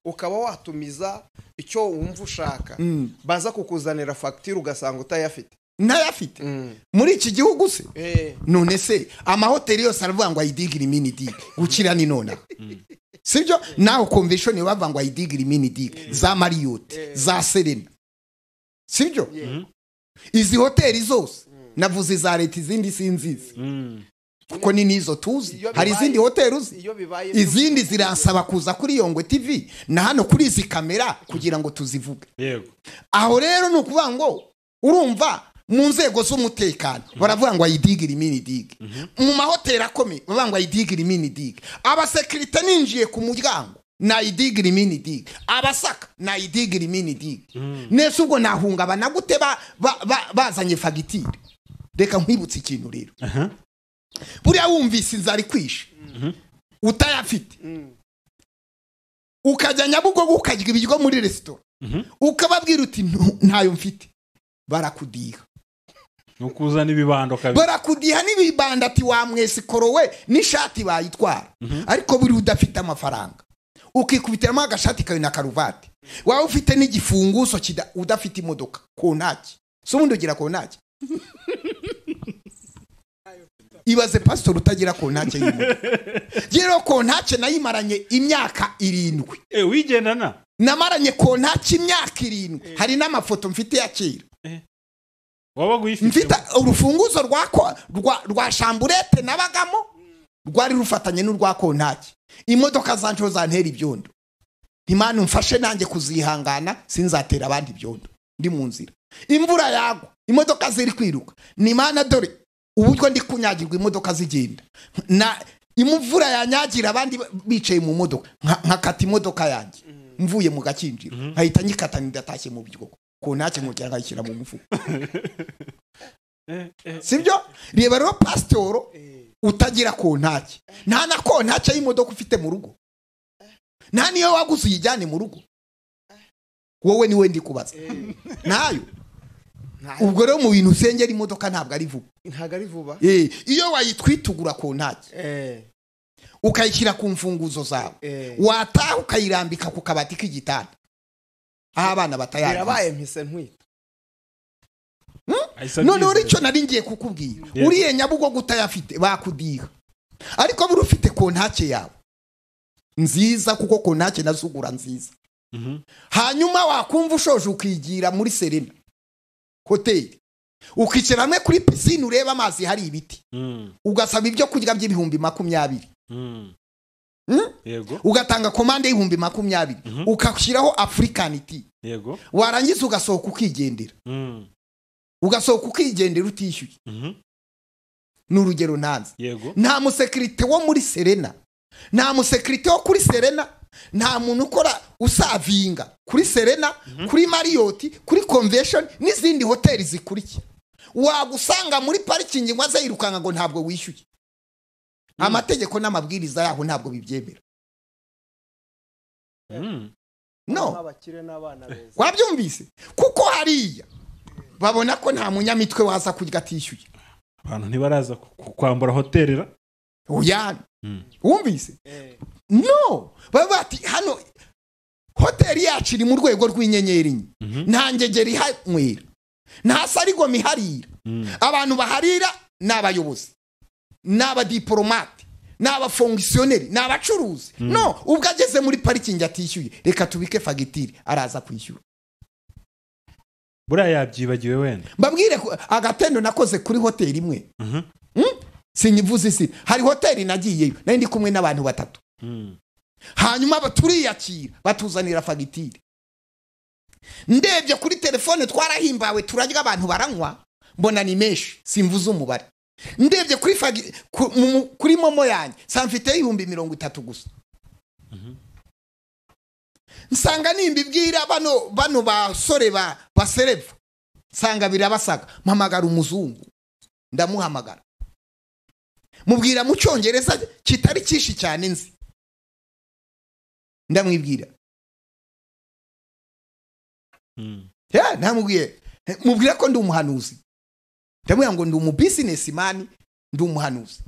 S3: ukaba watumiza icyo wumva ushaka, baza kukuzanira facture ugasanga utayafite?
S1: Ntayafite muri iki gihugu se? None se amahoteli yose aravuga ngo ayidigire mini dig, gukira ni nona, sibyo? Naho convention bavuga ngo ayidigire mini dig, za Marriott, za Serena, sibyo? Izi hoteli zose navuze za leta, izindi sinzizi kuko ni nizo tuzi. Hari izindi hoteli uzi, izindi ziransaba kuza kuri Yongwe TV na hano kuri izi kamera kugira ngo tuzivuge.
S2: Yego.
S1: Aho rero ni ukuvuga ngo urumva mu nzego z'umutekano baravuga ngo ayidigire mini dig, mu mahoteli akomeye bavuga ngo ayidigire mini dig, abasekirite ninjiye ku muryango na ayidigire mini dig, abasaka na ayidigire mini dig. Nese ubwo nahungabana gute bazanye fagitire? Reka nkwibutse ikintu rero. Buriya wumvise inzara ikwishe utayafite, ukajya Nyabugogo ukarya ibiryo muri resitora, ukababwira uti ntayo mfite, barakudiha.
S2: Nukuzana ibibando kabiri,
S1: barakudiha n'ibibando ati wa mwesikoro we n'ishati bayitwara. Ariko buri udafite amafaranga ukikubitiramo agashati kawe na karuvati, waba ufite n'igifunguzo udafite imodoka kontaki, so ubundi ugira kontaki. Ibaze pastor utagira kontake y'imodoka. Rero kontake nayimaranye imyaka 7.
S2: Wigendana?
S1: Namaranye kontake imyaka 7. Hari n'amafoto mfite ya kera.
S2: Wabaga uyifite?
S1: Mfite urufunguzo rwa chamburete nabagamo, rwari rufatanye n'urwa kontake. Imodoka zanje zantera ibyondo. Imana umfashe nanjye kuzihangana, sinzatera abandi ibyondo. Ndi mu nzira. Imvura yagwa, imodoka ziri kwiruka. Ni Imana dore uburyo ndi kunyagirwa imodoka zigenda. Na imvura yanyagira abandi bicaye mu modoka, nkakata imodoka yanjye mvuye mu gakinjiro, nkahita nyikata ndatashye mu byoko. Kontake nkongera nkayishyira mu mufuka. Sibyo? Reba rero pasitoro utagira kontake, nta na kontake y'imodoka ufite mu rugo, nta niyo waguze uyijyane mu rugo, wowe niwe ndi kubaza nayo. Ubwo rero mu bintu usengera imodoka ntabwo ari vuba,
S3: ntabwo ari vuba.
S1: Iyo wayitwitugura kontake ukayishyira ku mfunguzo zawe, wataha ukayirambika ku kabati k'igitanda aho abana batayazi.
S3: Birabaye mpise ntwita.
S1: None uri cyo nari ngiye kukubwira, uriye Nyabugogo utayafite bakudiha, ariko buri ufite kontake yawe nziza, kuko kontake nazugura nziza. Hanyuma wakumva ushoje ukigira muri Serena hoteli, ukicara hamwe kuri piscine ureba amazi hari ibiti, ugasaba ibyo kurya by'ibihumbi 20.
S2: Yego.
S1: Ugatanga komande y'ibihumbi 20, ukashyiraho African tea.
S2: Yego.
S1: Warangiza ugasohoka ukigendera. Ugasohoka ukigendera utishyuye. N'urugero ntanze.
S2: Yego.
S1: Nta musekirite wo muri Serena, nta musekirite wo kuri Serena, nta muntu ukora usavinga kuri Serena, kuri Marriott, kuri Convention n'izindi hoteli zikurikira. Wagusanga muri parking ngo aze yirukanga ngo ntabwo wishyuye. Amategeko n'amabwiriza yaho ntabwo bibyemera. No. Wabyumvise? Kuko hariya babona ko nta munyamitwe waza kurya atishyuye.
S2: Abantu ntibaraza kwambura hoteli ra?
S1: Oya. Wumvise? No, baba bati hano hoteli yacu iri mu rwego rw'inyenyeri enye. Nta ngegeri ihanywera, nta sarigoma iharira. Abantu baharira ni abayobozi, ni abadiplomate, ni abafonctionnaire, ni abacuruzi. No, ubwo ageze muri parking atishyuye, reka tubike fagitire, araza kwishyura.
S2: Buriya yabyibagiwe wenda.
S1: Mbabwire agatendo nakoze kuri hoteli imwe. Sinyivuze isi. Hari hoteli nagiyeyo, nari ndi kumwe n'abantu 3. Hanyuma baturiyakira, batuzanira fagitire. Ndebye kuri telefone twarahimbawe turarya abantu baranywa, mbona ni menshi, simvuze umubare. Ndebye kuri kuri momo yanjye, samfite 30,000 gusa. Nsanga nimbibwira bano basore basereva, nsanga birabasaga. Mpamagara umuzungu, ndamuhamagara, mubwira mu cyongereza kitari cyinshi cyane nzi, ndamwibwira. Namubwiye, mubwira ko ndi umuhanuzi, ndamubwira ngo ndi umu businessman, ndi umuhanuzi.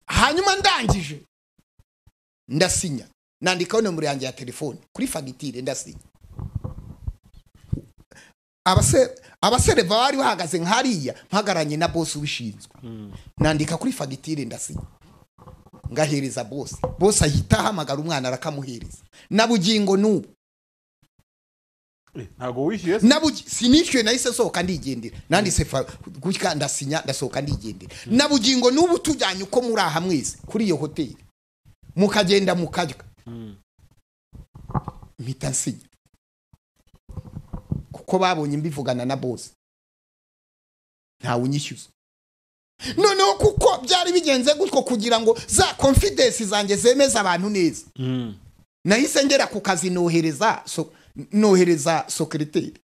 S1: Hanyuma ndangije ndasinya, nandikaho nomero yanjye ya telefone kuri fagitire, ndasinya. Abasereva bari bahagaze nkariya, mpagaranye na boss ubishinzwe, nandika kuri fagitire ndasinya, ngahereza boss. Boss ahita ahamagara umwana arakamuhereza. Na bugingo n'ubu
S2: ntago wishyuye,
S1: sinishyuye, nahise sohoka ndigendera. Nanditse gutya ndasinya, ndasohoka ndigendera. Na bugingo n'ubu tujyanye uko muri aha mwese kuri iyo hoteli, mukagenda mukarya, mpita nsinya, kuko babonye mbivugana na boss, ntawe unyishyuza. Noneho kuko byari bigenze gutyo, kugira ngo za confidence zanjye zemeze abantu neza, nahise ngera ku kazi nohereza secrétaire.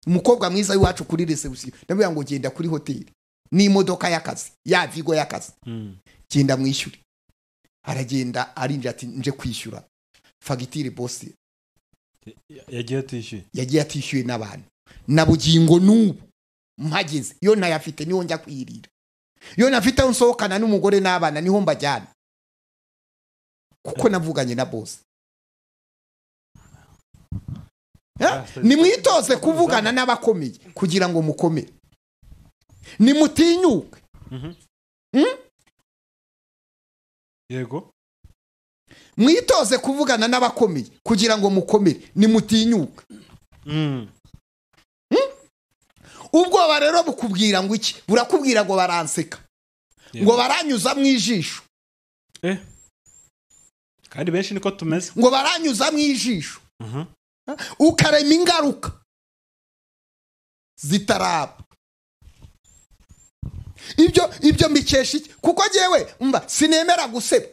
S1: Umukobwa mwiza w'iwacu kuri reception, ndabwira ngo genda kuri hoteli n'imodoka y'akazi ya Vigo y'akazi, genda mwishyure. Aragenda arinjira ati nje kwishyura fagitire. Boss
S2: yagiye
S1: atishyuye n'abantu. Na bugingo n'ubu mpageze, iyo ntayafite niho njya kwirira, iyo nafite aho nsohokana n'umugore n'abana niho mbajyana, kuko navuganye na boss. Nimwitoze kuvugana n'abakomeye kugira ngo mukomere, nimutinyuke.
S2: Yego,
S1: mwitoze kuvugana n'abakomeye kugira ngo mukomere, nimutinyuke. Ubwoba rero bukubwira ngo iki? Burakubwira ngo baranseka, ngo baranyuza mu ijisho.
S2: Kandi benshi niko tumeze,
S1: ngo baranyuza mu ijisho. Ukarema ingaruka zitaraba. Ibyo mbikesha iki? Kuko jewe mba sinemera guseba.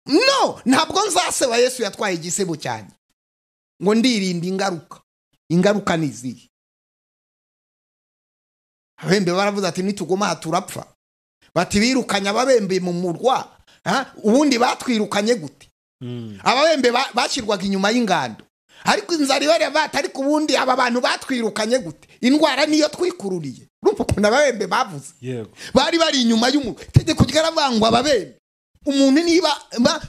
S1: No, ntabwo nzaseba. Yesu yatwaye igisebo cyane, ngo ndirinda ingaruka. Ingaruka ni izihe? Abembe baravuze ati nituguma aha turapfa. Bati birukanye ababembe mu murwa, ubundi batwirukanye gute? Ababembe bashyirwaga inyuma y'ingando, ariko inzara ibare bata, ariko ubundi aba bantu batwirukanye gute? Indwara niyo twikururiye. Urumva ukuntu ababembe bavuze? Bari bari inyuma y'umurwa. Itegeko ryaravuga ngo ababembe, umuntu niba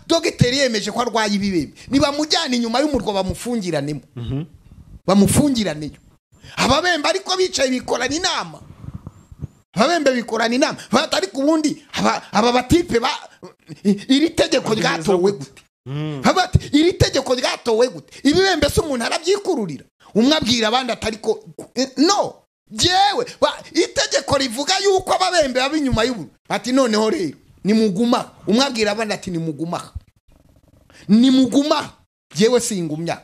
S1: dogiteri yemeje ko arwaye ibibembe, niba mujyana inyuma y'umurwa bamufungiranemo, bamufungiraneyo. Ababembe ariko bicaye bikorana inama, ababembe bikorana inama bata, ariko ubundi aba batipe iri tegeko ryatowe gute? Bati iri tegeko ryatowe gute? Ibibembe se umuntu arabyikururira? Umwe abwira abandi atariko no, jewe itegeko rivuga yuko ababembe baba inyuma y'ubu. Bati noneho rero nimuguma. Umwe abwira abandi ati nimuguma, nimuguma, jewe singumya.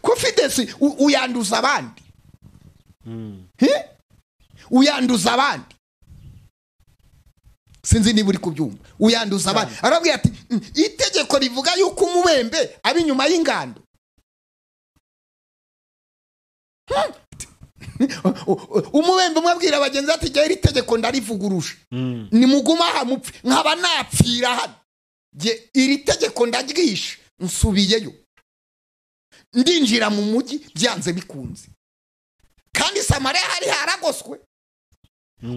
S1: Confidence uyanduza abandi. Uyanduza abandi. Sinzi niba uri kubyumva. Uyanduza abandi. Arabwira ati itegeko rivuga yuko umubembe ari inyuma y'ingando. Umubembe umwabwira abagenzi ati jya iri tegeko ndarivuguruje, nimuguma aha mupfe, nkaba napfira hano, iri tegeko ndaryishe, nsubiyeyo, ndinjira mu mujyi byanze bikunze. Kandi Samariya hari haragoswe.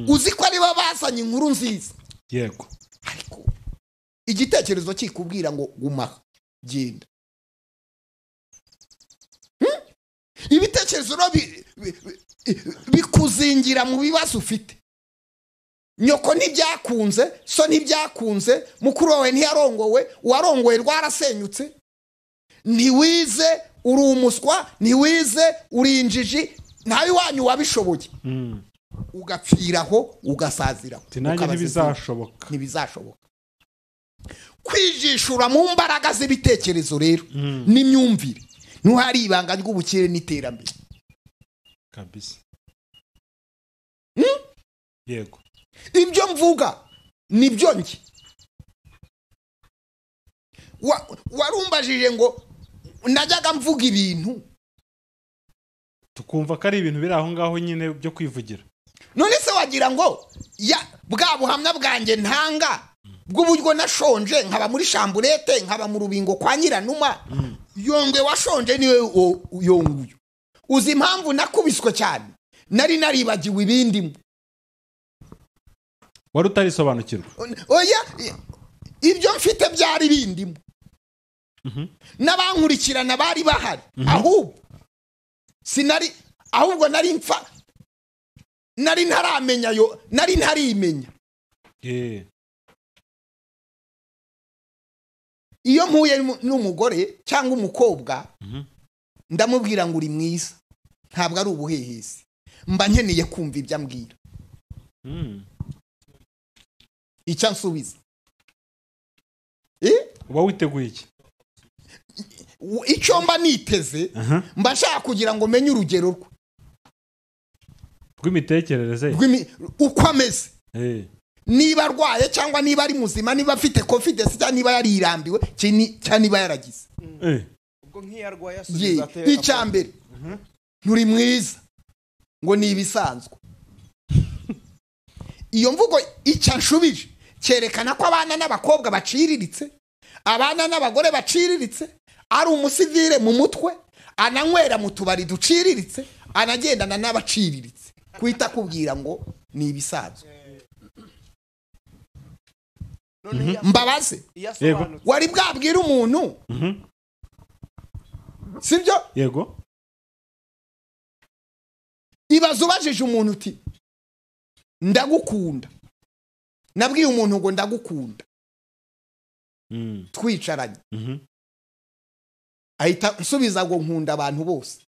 S1: Uzi ko ari bo bazanye inkuru nziza.
S2: Yego.
S1: Ariko igitekerezo kikubwira ngo guma, genda. Ibitekerezo bikuzingira mu bibazo ufite. Nyoko ntibyakunze, so ntibyakunze, mukuru wawe ntiyarongowe, uwarongowe rwarasenyutse. Ntiwize, uri umuswa, ntiwize, uri injiji, ntawe wanyu wabishoboye. Ugapfiraho, ugasaziraho.
S2: Ntibizashoboka.
S1: Ntibizashoboka. Kwijishura mu mbaraga z'ibitekerezo rero n'imyumvire, ntuhari ibanga ry'ubukire n'iterambere.
S2: Kabisa. Yego.
S1: Ibyo mvuga nibyo nge. Warumbajije ngo najyaga mvuga ibintu
S2: tukumva ko ari ibintu biri aho ngaho nyine byo kwivugira.
S1: None se wagira ngo ya bwa buhamya bwanjye ntanga bw'uburyo nashonje nkaba muri shamburete nkaba mu rubingo kwa Nyiranuma, Yongwe washonje niwe yonguye. Uzi impamvu nakubiswe cyane? Nari naribagiwe ibindimo.
S2: Wari utarisobanukirwa.
S1: Oya, ibyo mfite byari bindimo. N'abankurikirana bari bahari. Ahubwo sinari, ahubwo nari mfa, nari ntaramenya yo, nari ntarimenya. Iyo mpuye n'umugore cyangwa umukobwa, ndamubwira ngo uri mwiza, ntabwo ari ubuhehesi, mba nkeneye kumva ibyo ambwira. Icyo ansubiza.
S2: Uba witeguye iki?
S1: Icyo mba niteze, mba nshaka kugira ngo menye urugero rwe
S2: rw'imitekerereze,
S1: uko ameze, niba arwaye cyangwa niba ari muzima, niba afite confidence cyangwa niba yarirambiwe cyangwa niba yaragize.
S3: Ubwo nk'iyarwaye asubiza atera.
S1: Icya mbere, nturi mwiza ngo ni ibisanzwe. Iyo mvugo icyo nshubije cyerekana ko abana n'abakobwa baciriritse, abana n'abagore baciriritse, ari umusivire mu mutwe, ananywera mu tubari duciriritse, anagendana n'abaciriritse. Kwita kubwira ngo ni ibisanzwe. Mbabaze, wari bwabwira umuntu, sibyo?
S2: Yego.
S1: Ibaze ubajije umuntu uti ndagukunda. Nabwiye umuntu ngo ndagukunda, twicaranye, ahita nsubiza ngo nkunda abantu bose.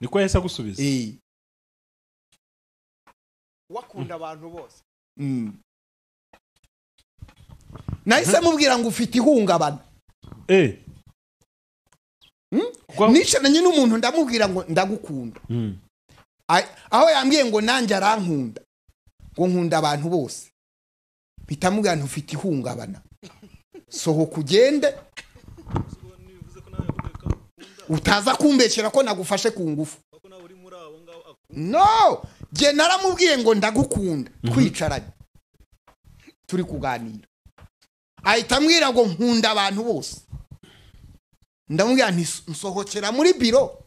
S2: Niko yahise agusubiza?
S3: Wakunda abantu bose.
S1: Nahise mubwira ngo ufite ihungabana. Nicaranye n'umuntu ndamubwira ngo ndagukunda. Aho yambwiye ngo nanjye arankunda, ngo nkunda abantu bose, bitamubwira nti ufite ihungabana, sohoka ugende, utaza kumbeshyera ko nagufashe ku ngufu. No, jye naramubwiye ngo ndagukunda, twicaranye turi kuganira, ahita ambwira ngo nkunda abantu bose. Ndamubwira nti nsohokera muri biro,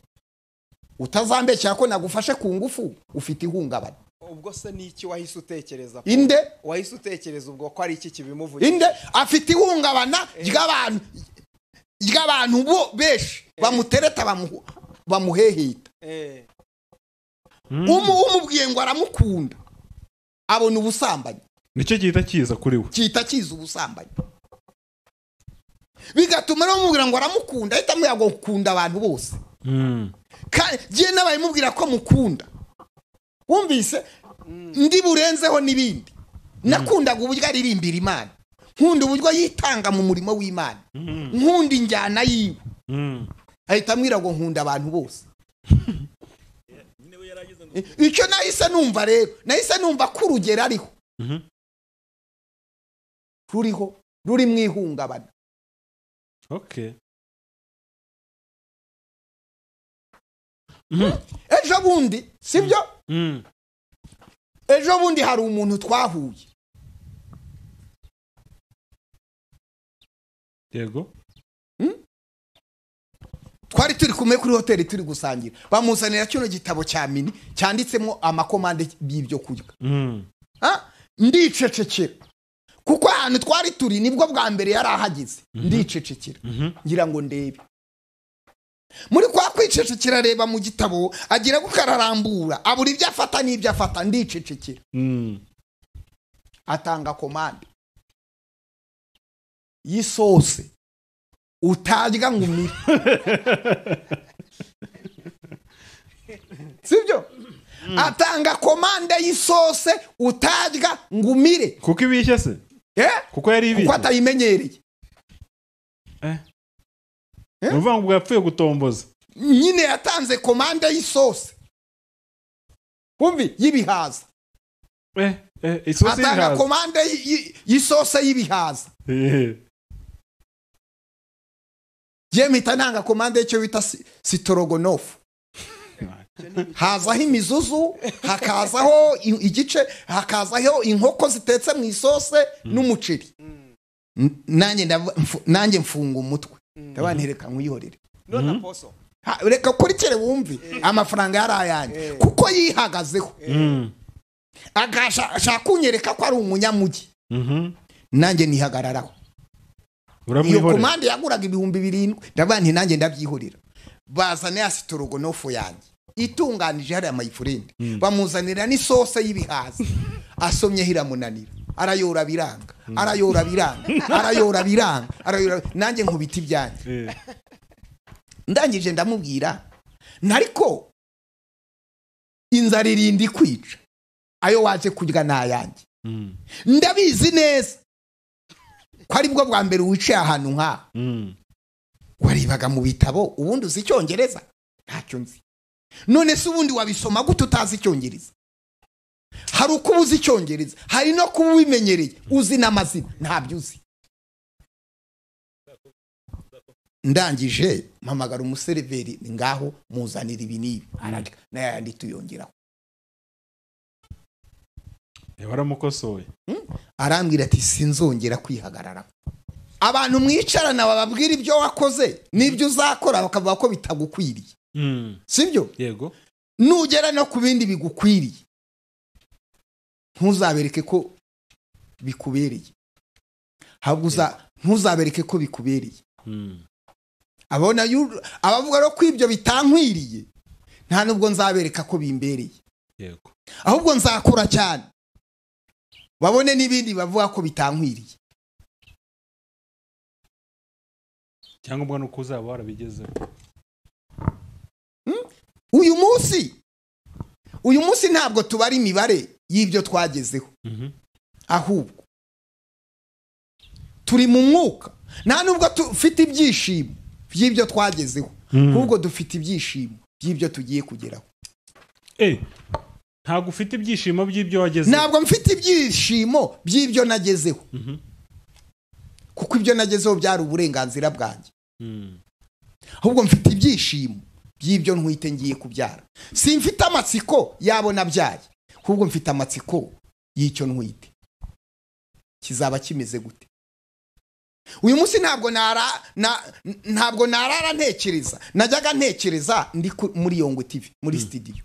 S1: utazambeshyera ko nagufashe ku ngufu, ufite ihungabana.
S3: Ubwo se niki wahise utekereza?
S1: Inde
S3: wahise utekereza ubwo ko ari iki kibimuvugira?
S1: Inde afite ihungabana ry'abantu bo beshi bamutereta, bamuheheta. Umubwiye ngo aramukunda, abona ubusambanyi.
S2: Nicyo gihita kiza kuri we.
S1: Gihita kiza ubusambanyi. Bigatuma rero mubwira ngo aramukunda, ahita amubwira ngo ukunda abantu bose. Kandi nabaye mubwira ko mukunda, wumvise ndi burenzeho n'ibindi. Nakundaga uburyo aririmbira Imana, nkunda uburyo yitanga mu murimo w'Imana, nkunda injyana yiwe. Ahita amwira ngo nkunda abantu bose. Icyo nahise numva rero, nahise numva ko urugero ariho ruriho, ruri mu ihungabana.
S2: Okay.
S1: Ejo bundi, sibyo? Ejo bundi hari umuntu twahuye.
S2: Yego.
S1: Twari turi kumwe kuri hoteli turi gusangira. Bamuzanira kino gitabo cya mini cyanditsemo amakomande y'ibyo kurya. Ndicecekera. Kuko ahantu twari turi nibwo bwa mbere yari ahageze. Ndicecekera. Ngira ngo ndebe. Muri kwa kwicecekera reba mu gitabo agira gukararambura, abura ibyo afata n'ibyo afata, ndicecekera. Atanga komande y'isose utarya ngo umire. Sibyo? Atanga komande y'isose utarya ngo umire.
S2: Kuko ibishye se? Kuko yari ibishye.
S1: Kuko atayimenyereye.
S2: Uvuga ngo yapfuye gutomboza.
S1: Nyine yatanze komande y'isose. Wumvi y'ibihaza.
S2: Isose y'ibihaza.
S1: Atanga komande y'isose y'ibihaza. Je mpita ntanga komande y'icyo bita sitorogonofu. Hazaho imizuzu, hakazaho igice, hakazaho inkoko zitetse mu isose n'umuceri. Nanjye mfunga umutwe. Ndabantereka nkwihorere.
S3: None aposo
S1: reka kurikere wumve amafaranga yari ayanjye kuko yihagazeho agashaka kunyereka ko ari umunyamugi. Nanjye nihagararaho. Iyo komande yaguraga 7,000 ndavuga nti nanjye ndabyihorera. Bazana ya sitorogonofu yanjye itunganije hariya mayifurende, bamuzanira n'isose y'ibihaza, asomye hiramunanira, arayora biranga, arayora biranga, arayora biranga, arayora, nanjye nkubita ibyanjye. Ndangije ndamubwira nariko inzara irindi kwica, ayo waje kurya nayanjye. Ndabizi neza ko ari bwo bwa mbere wicaye ahantu nka waribaga mu bitabo, ubundi uzi icyongereza? Ntacyo nzi. None se ubundi wabisoma gute utazi icyongereza? Hari uko uzi icyongereza, hari no kuba ubimenyereye uzi n'amazina, ntabyo uzi. Ndangije mpamagara umuseriveri, ngaho muzanira ibi n'ibi, ararya n'ayandi tuyongeraho.
S2: Waramukosoye.
S1: Arambwira ati sinzongera kwihagarara. Abantu mwicarana bababwira ibyo wakoze n'ibyo uzakora bakavuga ko bitagukwiriye. Sibyo?
S2: Yego.
S1: Nugera no ku bindi bigukwiriye ntuzabereke ko bikubereye. Ahubwo ntuzabereke ko bikubereye. Abona abavuga ko ibyo bitankwiriye nta nubwo nzabereka ko bimbereye.
S2: Yego.
S1: Ahubwo nzakora cyane babone n'ibindi bavuga ko bitankwiriye.
S2: Cyangwa ubwo nuko uzaba warabigezeho.
S1: Uyu munsi ntabwo tubara imibare y'ibyo twagezeho. Ahubwo turi mu mwuka, nta nubwo dufite ibyishimo by'ibyo twagezeho, ahubwo dufite ibyishimo by'ibyo tugiye kugeraho.
S2: Ntabwo ufite ibyishimo by'ibyo wagezeho.
S1: Ntabwo mfite ibyishimo by'ibyo nagezeho. Kuko ibyo nagezeho byari uburenganzira bwanjye. Ahubwo mfite ibyishimo by'ibyo ntwite ngiye kubyara. Simfite amatsiko yabo nabyaye, ahubwo mfite amatsiko y'icyo ntwite kizaba kimeze gute. Uyu munsi ntabwo narara ntekereza, najyaga ntekereza ndi muri Yongwe TV muri studio,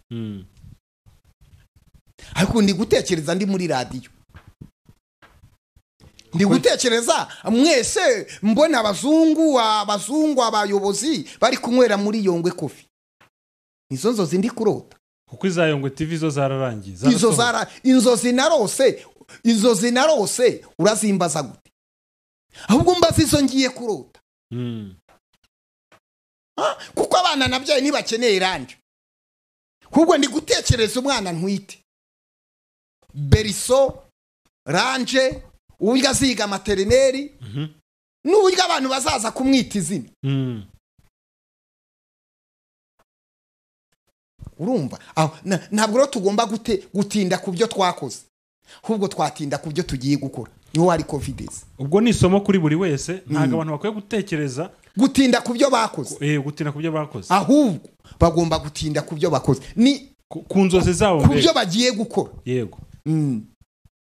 S1: ariko ndi gutekereza ndi muri radio, ndi gutekereza mwese mbona abazungu abayobozi bari kunywera muri Yongwe Coffee. Nizo nzozi ndi kurota.
S2: Kuko iza Yongwe TV zo zararangiye.
S1: Izo zara inzozi narose urazimbaza gute? Ahubwo mbaza izo ngiye kurota. Kuko abana nabyaye ntibakeneye iranje. Ahubwo ndi gutekereza umwana ntwite, beriso, ranje, uburyo aziga materineri, n'uburyo abantu bazaza kumwita izina. Urumva ntabwo rero tugomba gutinda ku byo twakoze, ahubwo twatinda ku byo tugiye gukora. Niho hari confidence.
S2: Ubwo ni isomo kuri buri wese, ntabwo abantu bakwiye gutekereza
S1: gutinda ku byo bakoze.
S2: Gutinda ku byo bakoze.
S1: Ahubwo bagomba gutinda ku byo bakoze, ni
S2: ku nzozi zabo,
S1: ku byo bagiye gukora.
S2: Yego.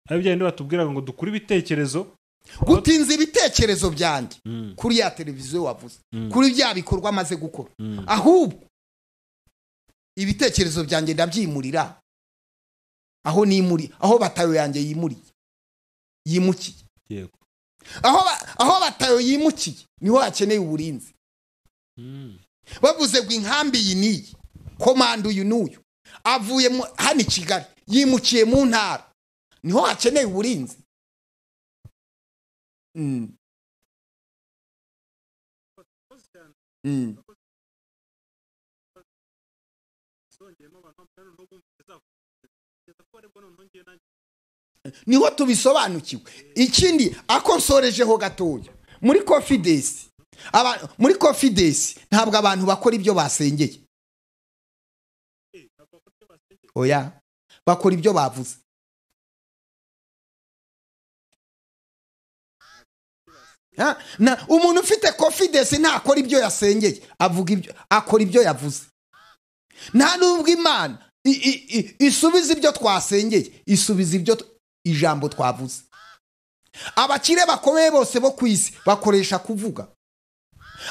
S2: Abyo ndi batubwira ngo dukure ibitekerezo,
S1: gutinza ibitekerezo byanjye kuri ya televiziyo wavuze, kuri bya bikorwa amaze gukora. Ahubwo ibitekerezo byanjye ndabyimurira aho nimuri, aho batayo yanjye yimuriye, yimukiye.
S2: Yego.
S1: Aho batayo yimukiye niho hakeneye uburinzi. Bavuze ngo inkambi iyi niyi, komando uyu n'uyu avuye hano i Kigali yimukiye mu ntara, niho hakeneye uburinzi. Niho tubisobanukiwe. Ikindi akonsorejeho gatoya muri confidence, muri confidence ntabwo abantu bakora ibyo basengeye. Oya, bakora ibyo bavuze. Na umuntu ufite confidence ntakora ibyo yasengeye, avuga ibyo, akora ibyo yavuze. Nta nubwo Imana isubiza ibyo twasengeye, isubiza ibyo ijambo twavuze. Abakire bakomeye bose bo ku isi bakoresha kuvuga.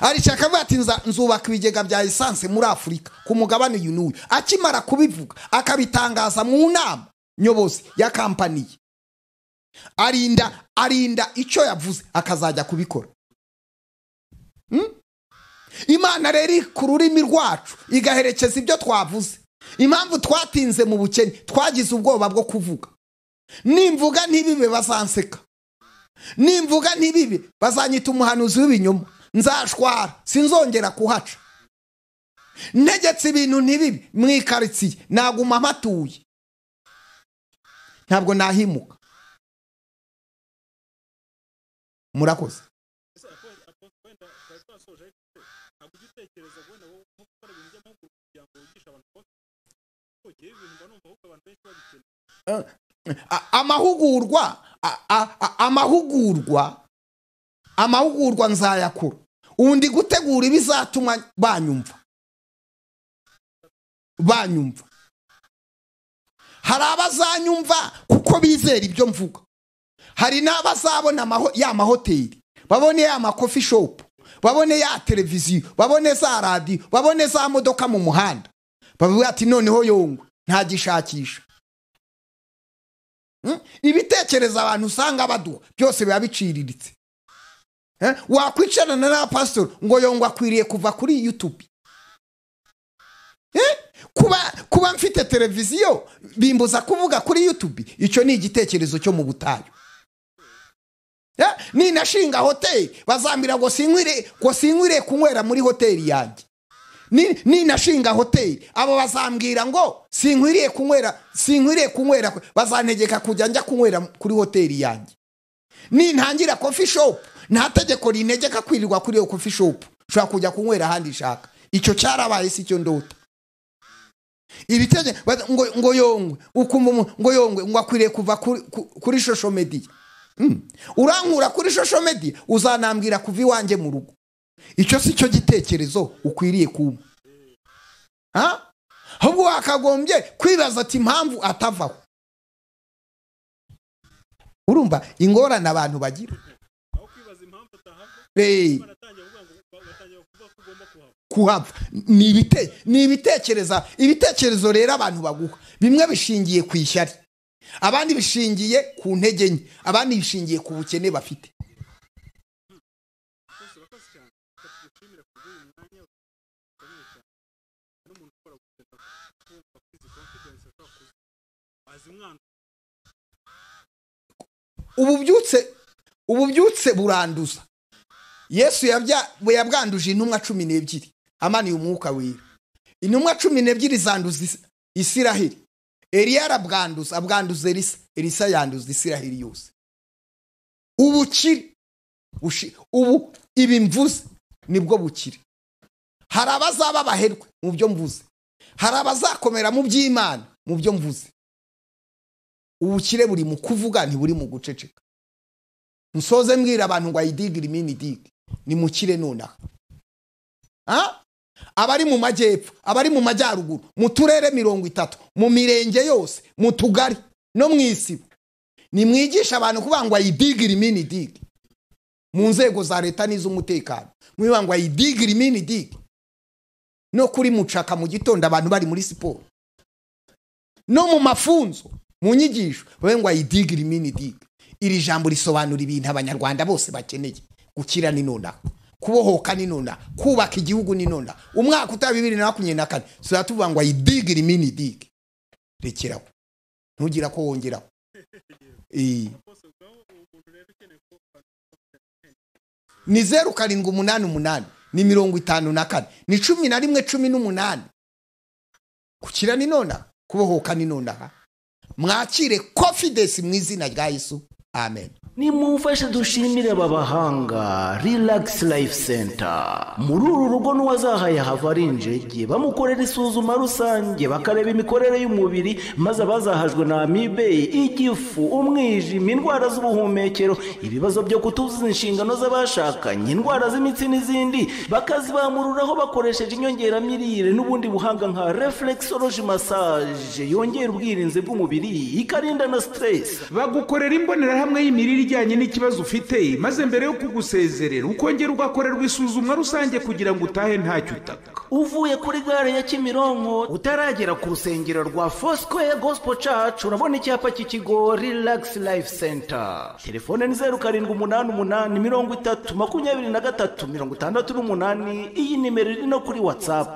S1: Aricara akavuga ati nzubaka ibigega bya essence muri Afurika ku mugabane uyu n'uyu. Akimara kubivuga akabitangaza mu nama nyobozi ya kampani ye, arinda icyo yavuze akazajya kubikora. Imana rero ku rurimi rwacu igaherekeza ibyo twavuze. Impamvu twatinze mu bukene, twagize ubwoba bwo kuvuga. Nimvuga ntibibe bazanseka, nimvuga ntibibe bazanyita umuhanuzi w'ibinyoma, nzashwara sinzongera kuhaca. Ntegetse ibintu ntibibe mu ikaritsiye naguma mpatuye, ntabwo nahimuka. Murakoze. Amahugurwa nzayakora. Undi gutegura ibizatuma banyumva. Hari abazanyumva kuko bizera ibyo mvuga. Hari n'abazabona ya mahoteli, babone ya makofi shop, babone ya televiziyo, babone za radio, babone za modoka mu muhanda, bavuga ati noneho Yongwe ntagishakisha. Ibitekerezo abantu usanga baduha byose biba biciriritse. Wakwicarana na pastor ngo Yongwe akwiriye kuva kuri YouTube. Kuba mfite televiziyo bimbuza kuvuga kuri YouTube, icyo ni igitekerezo cyo mu butayu. Ninashinga hoteli bazambira ngo sinkwire kunywera muri hoteli yanjye. Ninashinga hoteli abo bazambwira ngo sinkwiriye kunywera, bazantegeka kujya njya kunywera kuri hoteli yanjye. Nintangira coffee shop nta tegeko rintegeka kwirirwa kuri iyo coffee shop, ushobora kujya kunywera ahandi shaka. Icyo cyarabaye si cyo ndota. Ibitege ngo Yongwe ukumva ngo Yongwe ngo akwiriye kuva kuri social media. Urankura kuri social media uzanambwira kuva iwanjye mu rugo. Icyo si cyo gitekerezo ukwiriye kuba. Ahubwo wakagombye kwibaza ati impamvu atavaho. Urumva ingorane abantu bagira. Kuhava ni ibitekereza. Ibitekerezo rero abantu baguha bimwe bishingiye ku ishyari, abandi bishingiye ku ntege nke, abandi bishingiye ku bukene bafite. Ububyutse buranduza. Yesu yabwanduje intumwa 12 amaniye umwuka wera. Intumwa 12 zanduza Isiraheli. Eliya arabwanduza, abwanduza Elisa, Elisa yanduza Isiraheli yose. Ubukire ubu ibi mvuze nibwo bukire. Hari abazaba baherwe mu byo mvuze, hari abazakomera mu by'Imana mu byo mvuze. Ubukire buri mu kuvuga, ntiburi mu guceceka. Nsoze mbwira abantu ngo ayidigire imini dig, ni mukire nonaha. Abari mu majyepfo, abari mu majyaruguru, mu turere 30, mu mirenge yose, mu tugari no mu isibo, nimwigisha abantu kuvuga ngo ayidigire imini dig. Mu nzego za leta n'iz'umutekano mwiba ngo ayidigire imini dig. No kuri mucaka mu gitondo abantu bari muri siporo, no mu mafunzo, mu nyigisho, bavuga ngo ayidigire imini dig. Iri jambo risobanura ibintu abanyarwanda bose bakeneye: gukira ni nonaha, kubohoka ni nonaha, kubaka igihugu ni nonaha. Umwaka utaha 2024 tuvuga ngo ayidigire imini dig. Rekeraho, ntugira ko wongeraho. Ni 0788 ni 54 ni 11 18. Gukira ni nonaha, kubohoka ni nonaha. Mwakire confidence mu izina rya Yesu. Amen.
S4: Nimumfashe dushimire babahanga Relax Life Center. Muri uru rugo n'uwazahaye hava ari injege, bamukorera isuzuma rusange, bakareba imikorere y'umubiri, maze abazahajwe na amibe, igifu, umwijima, indwara z'ubuhumekero, ibibazo byo kutuzuza inshingano z'abashakanye, indwara z'imitsi n'izindi, bakazibamururaho bakoresheje inyongeramirire n'ubundi buhanga nka reflexology massage yongera ubwirinzi bw'umubiri, ikarinda na stress.
S5: Bagukorera imbonerahamwe Imbonerahamwe y'imirire ijyanye n'ikibazo ufite, maze mbere yo kugusezerera ukongera ugakorerwa isuzumwa rusange kugira ngo utahe ntacyo utaka.
S4: Uvuye kuri gare ya Kimironko utaragera ku rusengero rwa Foursquare Gospel Church, urabona icyapa cy'ikigo Relax Life Center. Telefone ni 0788 30 23 68. Iyi nimero iri no kuri WhatsApp.